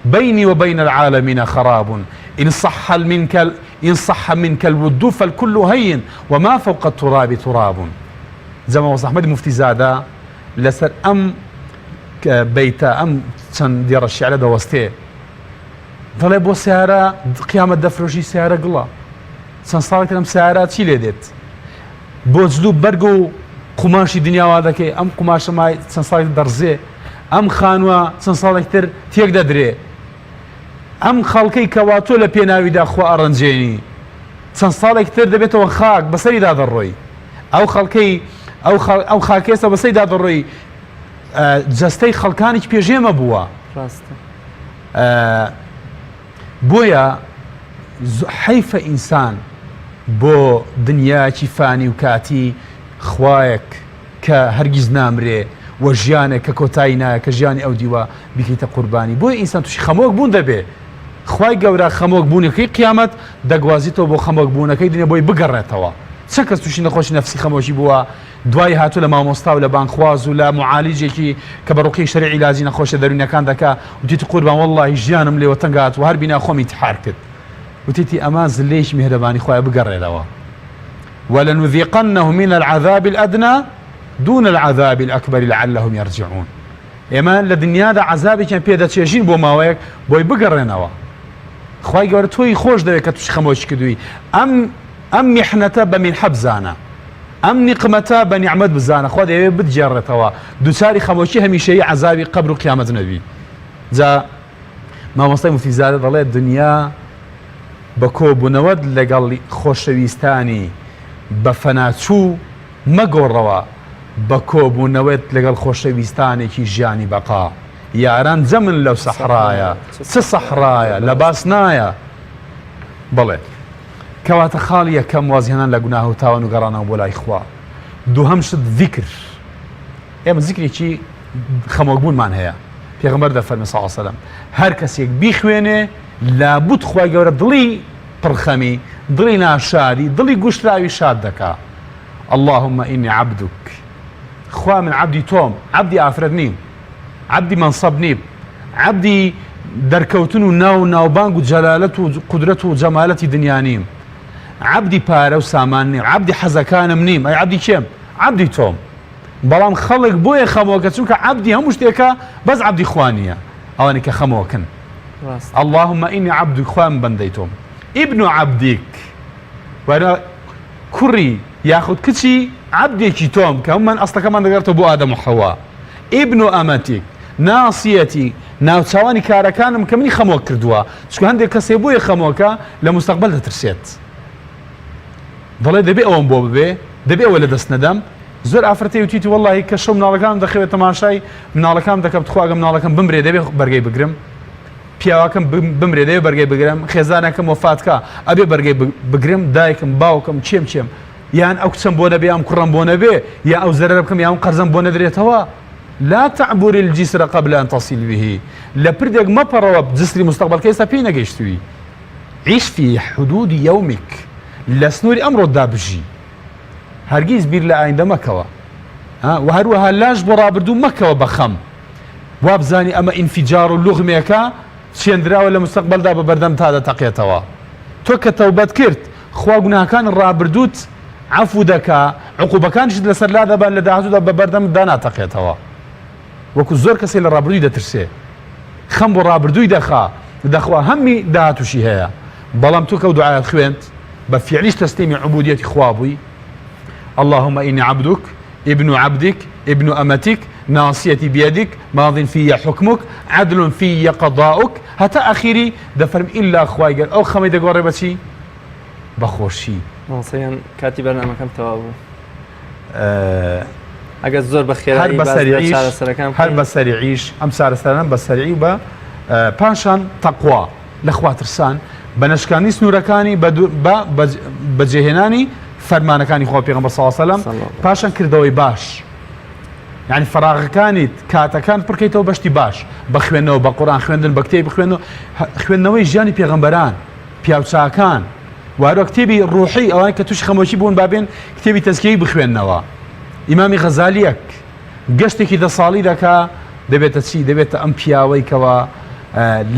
بيني وبين العالمين خراب إن صح منك إن صح منك الود فالكل هين وما فوق التراب تراب جا مامۆستا ئەحمەدی موفتی زادە لەسەر ئەم بەیتە ئەم چەند دێڕە شیعرە دەوەستێ دەڵێ بۆ سیارە قیامەت دەفرۆشی سیارە گوڵە چەند ساڵێک ئەم سیارە چی لێ دێت بۆ جل و بەرگ و قوماشی دنیاوا دەکەی ئەم قوماشە مای چەند ساڵێک دەڕزێ ئەم خانووە چەند ساڵێک تر تێک دەدرێ ئەم خەڵکەی کەوا تۆ لە پێناویدا خوا ئەڕەنجێنی چەند ساڵێک تر دەبێتەوە خاک بەسەریدا دەڕۆی ئەو خەڵکەی ئەو ئەو خاکێسە بەسەریدا دەڕۆی جەستەی خەڵکانێکی پێشێمە بووە ڕاستە بۆیە حەیفە ئینسان بۆ دنیایەکی فانی و کاتی خوایەک کە هەرگیز نامرێ و ژیانێک کە کۆتایی نایە کە ژیانی ئەو دیوە بیکەیتە قوربانی بۆیە ئینسان تووشی خەمۆک بوون دەبێ خوای گەورە خەمۆک بوونەکەی قیامەت دەگوازیتەوە بۆ خەمۆک بوونەکەی دنیا بۆی بگەڕێتەوە چەند کەس تووشی نەخۆشی نەفسی خەمۆکی بووە دوای هاتوو لە مامۆستا و لە بانگخواز و لە معالیجێکی کە بە ڕوقیەی شەرعی عیلاجی نەخۆشیە دەروونیەکان دەکا وتیتی قوربان وەڵڵاهی ژیانم لێوە تەنگ هات و هەر بینا خۆم ئینتحار کرد وتیتی ئەمە زلەیەکی میهرەبانی خوایە بگەڕێرەوە ولنذیقنهم من العذاب الأدنى دون العذاب الأکبر لعلهم یرجعون. ئێمە لە دنیادا عەزابێکیان پێ دەچێژین بۆ ماوەیەک بۆی بگەڕێنەوە. خوای گەورە تۆی خۆش دەوێت کە تووشی خەمۆکی کردووی. ئەم ئەم میحنەتە بە مینحە بزانە. ئەم نیقمەتە بە نیعمەت بزانە. خوا دەیەوێت بتگێڕێتەوە. دووچاری خەمۆکی هەمیشەیی عەزابی قەبر و قیامەت نەبی. جا مامۆستای موفتیزادە دەڵێت دنیا بە کۆبوونەوەت لەگەڵ خۆشەویستانی بە فەناچوو مەگۆڕەوە بە کۆبوونەوەت لەگەڵ خۆشەویستانێکی ژیانی بەقا. یاران جەمن لەو سەحرایە، چ سەحرایە، لە باس نایە. بەڵێ. کەواتە خاڵی یەکەم وازهێنان لە گوناه و تاوان و گەڕانەوە بۆ لای خوا. دووهەم شت زیکر. ئێمە زیکرێکی خەمۆکبوونمان هەیە. پێغەمبەر دەفەرمێ صلی اللە علیە وسلم هەر کەسێک بیخوێنێ لابد خوای گەورە دڵی پڕخەمی، دڵی ناشادی، دڵی گوشراوی شاد دەکا. اللهم انی عبدک خوا من عەبدی تۆم عەبدی ئافرەت نیم عەبدی مەنسەب نیم عەبدی دەرکەوتن و ناو و ناوبانگ و جەلالەت و قودرەت و جەمالەتی دنیا نیم عەبدی پارە و سامان نیم عەبدی حەزەکانم نیم ئەی عەبدی کێم عەبدی تۆم بەڵام خەڵک بۆیە خەمۆکە چونکە عەبدی هەموو شتێکە بەس عەبدی خوا نییە ئەوانەی کە خەمۆکن اللهم إني عبدك خوا من بەندەی تۆم ابن عبدك وەرە کوڕی یاخود کچی عەبدێکی تۆم کە هەموومان ئەسڵەکەمان دەگەڕێتەوە بۆ ئادەم و حەوا ابن امتک ناصیتی ناوچاوانی کارەکانم کە منی خەمۆک کردووە چونکە هەندێک کەسێ بۆیە خەمۆکە لە مستەقبەل دەترسێت دەڵێ دەبێ ئەوەم بۆ ببێ دەبێ ئەوە لەدەست نەدەم زۆر ئافرەتی وتیتی وەڵڵاهی کە شەو مناڵەکانم دەخەوێت تەماشای مناڵەکانم دەکەم تخوا ئەگەر مناڵەکەم بمرێ دەبێ بەرگەی بگرم پیاوەکەم بمرێ دەبێ بەرگەی بگرم، خێزانەکەم وەفات کا ئەبێ بەرگەی بگرم، دایکم، باوکم، کێم کێم، یان ئەو کچەم بۆ نەبێ، ئەم کوڕەم بۆ نەبێ، یا ئەو زەرەرە بکەم، یا ئەم قەرزەم بۆ نەدرێتەوە. لا تعبر الجسر قبل ان تصل به، لە پردێک مەپەڕەوە جسری مستقبل کە ئێستا پێی نەگەیشتووی. عیش فی حدود یومک، لە سنووری ئەمڕۆتدا بژی. هەرگیز بیر لە ئایندە مەکەوە. وە هەروەها لاش بۆ ڕابردوو مەکەوە بە خەم. وابزانی ئەمە ئینفیجار و لوغمێکە چێندراوە لە مستەقبەلدا بە بەردەمتا دەتەقێتەوە. تۆ کە تەوبەت کرد خوا گوناهەکانی ڕابردووت عەفو دەکا، عقوبەکانیشت لەسەر لادەبا لە داهاتوودا بە بەردەمتدا ناتەقێتەوە. وەکو زۆر کەسێ لە ڕابردووی دەترسێ خەم بۆ ڕابردووی دەخا دەخوا هەمی داهاتووشی هەیە. بەڵام تۆ کە ئەو دوعایەت خوێند بە فیعلیش تەسلیمی عبودیەتی خوا بووی اللهم إني عبدك ابن عبدک ابن امتک ناصیتی بیدک ماض فی حکمک عدل فی قضاؤک هەتا ئەخیری دەفەرم ئیلا خوای گەر ئەو خەمەی دەگۆڕێ بە چی؟ بە خۆشی. مامۆستا گیان کاتی بەرنامەکەم تەواو بوو ئەگەر زۆر بە هەر خێرایی بە باس لە سەریعیش چارەسەرەکان هەر بکەین بە سەریعیش ئەم چارەسەرانە بە سەریعی و بە پاشان تەقوا لە خوا ترسان بە نەشکاندنی سنوورەکانی بە بە بەجێهێنانی فەرمانەکانی خوا پێغەمبەر صلی اللە علیه و سلم پاشان کردەوەی باش یعنی فەراغەکانیت کاتەکان پڕکەیتەوە بەشتی باش بە خوێندنەوە بە قورآن خوێندن بە کتێب بخوێنەوە خوێندنەوەی ژیانی پێغەمبەران پیاوچاکان وارۆ کتێبی ڕوحی ئەوان کە توش خەمۆکی بوون بابێن کتێبی تەزکیەی بخوێندنەوە ئیمامی غەزالیەک گەشتێکی دە ساڵی دەکا دەبێتە چی؟ دەبێتە ئەم پیاوەی کەوا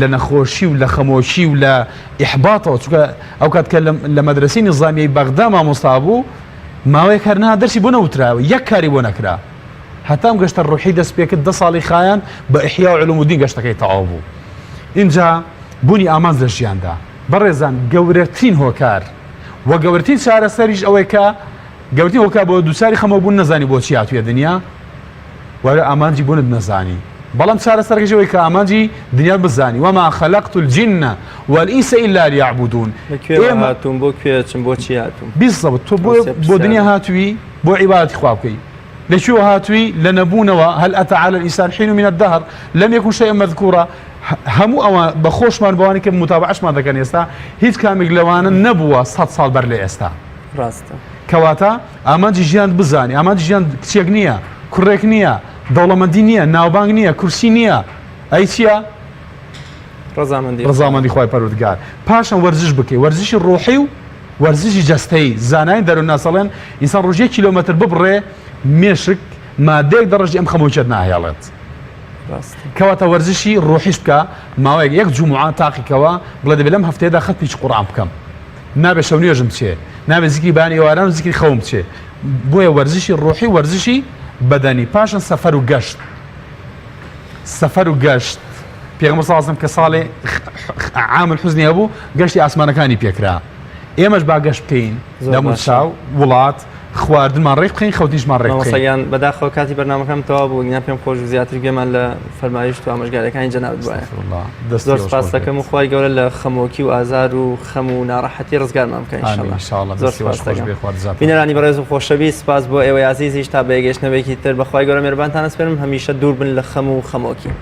لە نەخۆشی و لە خەمۆکی و لە ئیحباتەوە چونکە ئەو کات کە لە مەدرەسەی نیزامیەی بەغدا مامۆستا بوو ماوەیەک هەر نا دەرسی بۆ نەوتراوە یەک کاری بۆ نەکرا هەتا ئەم گەشتە ڕوحی دەست پێکرد دە ساڵی خایان بە ئیحیا و علوم الدین گەشتەکەی تەواو بوو ئینجا بوونی ئامانج لە ژیاندا بەڕێزان گەورەترین هۆکار و گەورەترین چارەسەریش ئەوەی کە گەورترین هۆکار بۆ دووچاری خەمۆک بوون نەزانی بۆچی هاتوویە دنیا وەرە ئامانجی بوونت نەزانی بەڵام چارەسەرەکەش ئەوەی کە ئامانجی دنیات بزانی وما خلقت الجن والإنس إلا ليعبدون لە کوێوە هاتووم بۆ کوێ ئەچم بۆچی هاتووم بالضبط تۆ بۆ بۆ دنیا هاتووی بۆ عیبادەتی خوا بکەی لە کوێوە هاتووی لە نەبوونەوە هل أتى على الإنسان حين من الدهر لم يكن شيئا مذكورا هەموو ئەوە بە خۆشمان بەوانی کە متابعەشمان دەکەن ئێستا هیچ کامێک لەوانە نەبووە سەد ساڵ بەر لە ئێستا ڕاستە. کەواتە ئامانجی ژیانت بزانی، ئامانجی ژیان کچێک نییە، کوڕێک نییە، دەوڵەمەندی نییە، ناوبانگ نییە، کورسی نییە، ئەی چییە؟ ڕەزامەندی خوا. ڕەزامەندی خوای پەروەردگار. پاشان وەرزش بکەی، وەرزشی ڕۆحی و وەرزشی جەستەیی. زانایان دەروونناس ئەڵێن ئینسان ڕۆژی یەک کیلۆمەتر ببڕێ مێشک مادەیەک دەڕژی ئەم خەمۆکیەت ناهێڵێت. ڕاستە. کەواتە وەرزشی ڕۆحیش بکە، ماوەیەک یەک جومعە تاقیکەوە بڵێ دەبێ لەم هەفتەیەدا خەتمێکی قورئان بکەم. نابێ شەو نوێژم بچێ نابێ زیکری بەیانی ئێواران و زیکری خەوم بچێ بۆیە وەرزشی ڕۆحی و وەرزشی بەدەنی پاشان سەفەر و گەشت. سەفەر و گەشت پێغەمبەر صلی اللە علیه و سلم کە ساڵێ عام الحزنی هەبوو گەشتی ئاسمانەکانی پێکرا ئێمەش با گەشت بکەین دەم و چاو وڵات خواردنمان ڕێک بخەین خەوتنیشمان ڕێک بخەین. مامۆستا گیان بەداخەوە کاتی بەرنامەکەم تەواو بوو گیان پێم خۆش بوو زیاتر گوێمان لە فەرمایشت و ئامۆژگاریەکانی جەنابت بوایە. استغفر الله. زۆر سپاس دەکەم و خوای گەورە لە خەمۆکی و ئازار و خەم و ناڕەحەتی ڕزگارمان بکە ان شاء الله. زۆر سپاس دەکەم. بینەرانی بەڕێز و خۆشەویست سپاس بۆ ئێوەی ئازیزیش تا بەیەگەیشتنەوەیەکی تر بە خوای گەورە مێرەبانتان ئەسپێرم هەمیشە دوور بن لە خەم و خەمۆکی.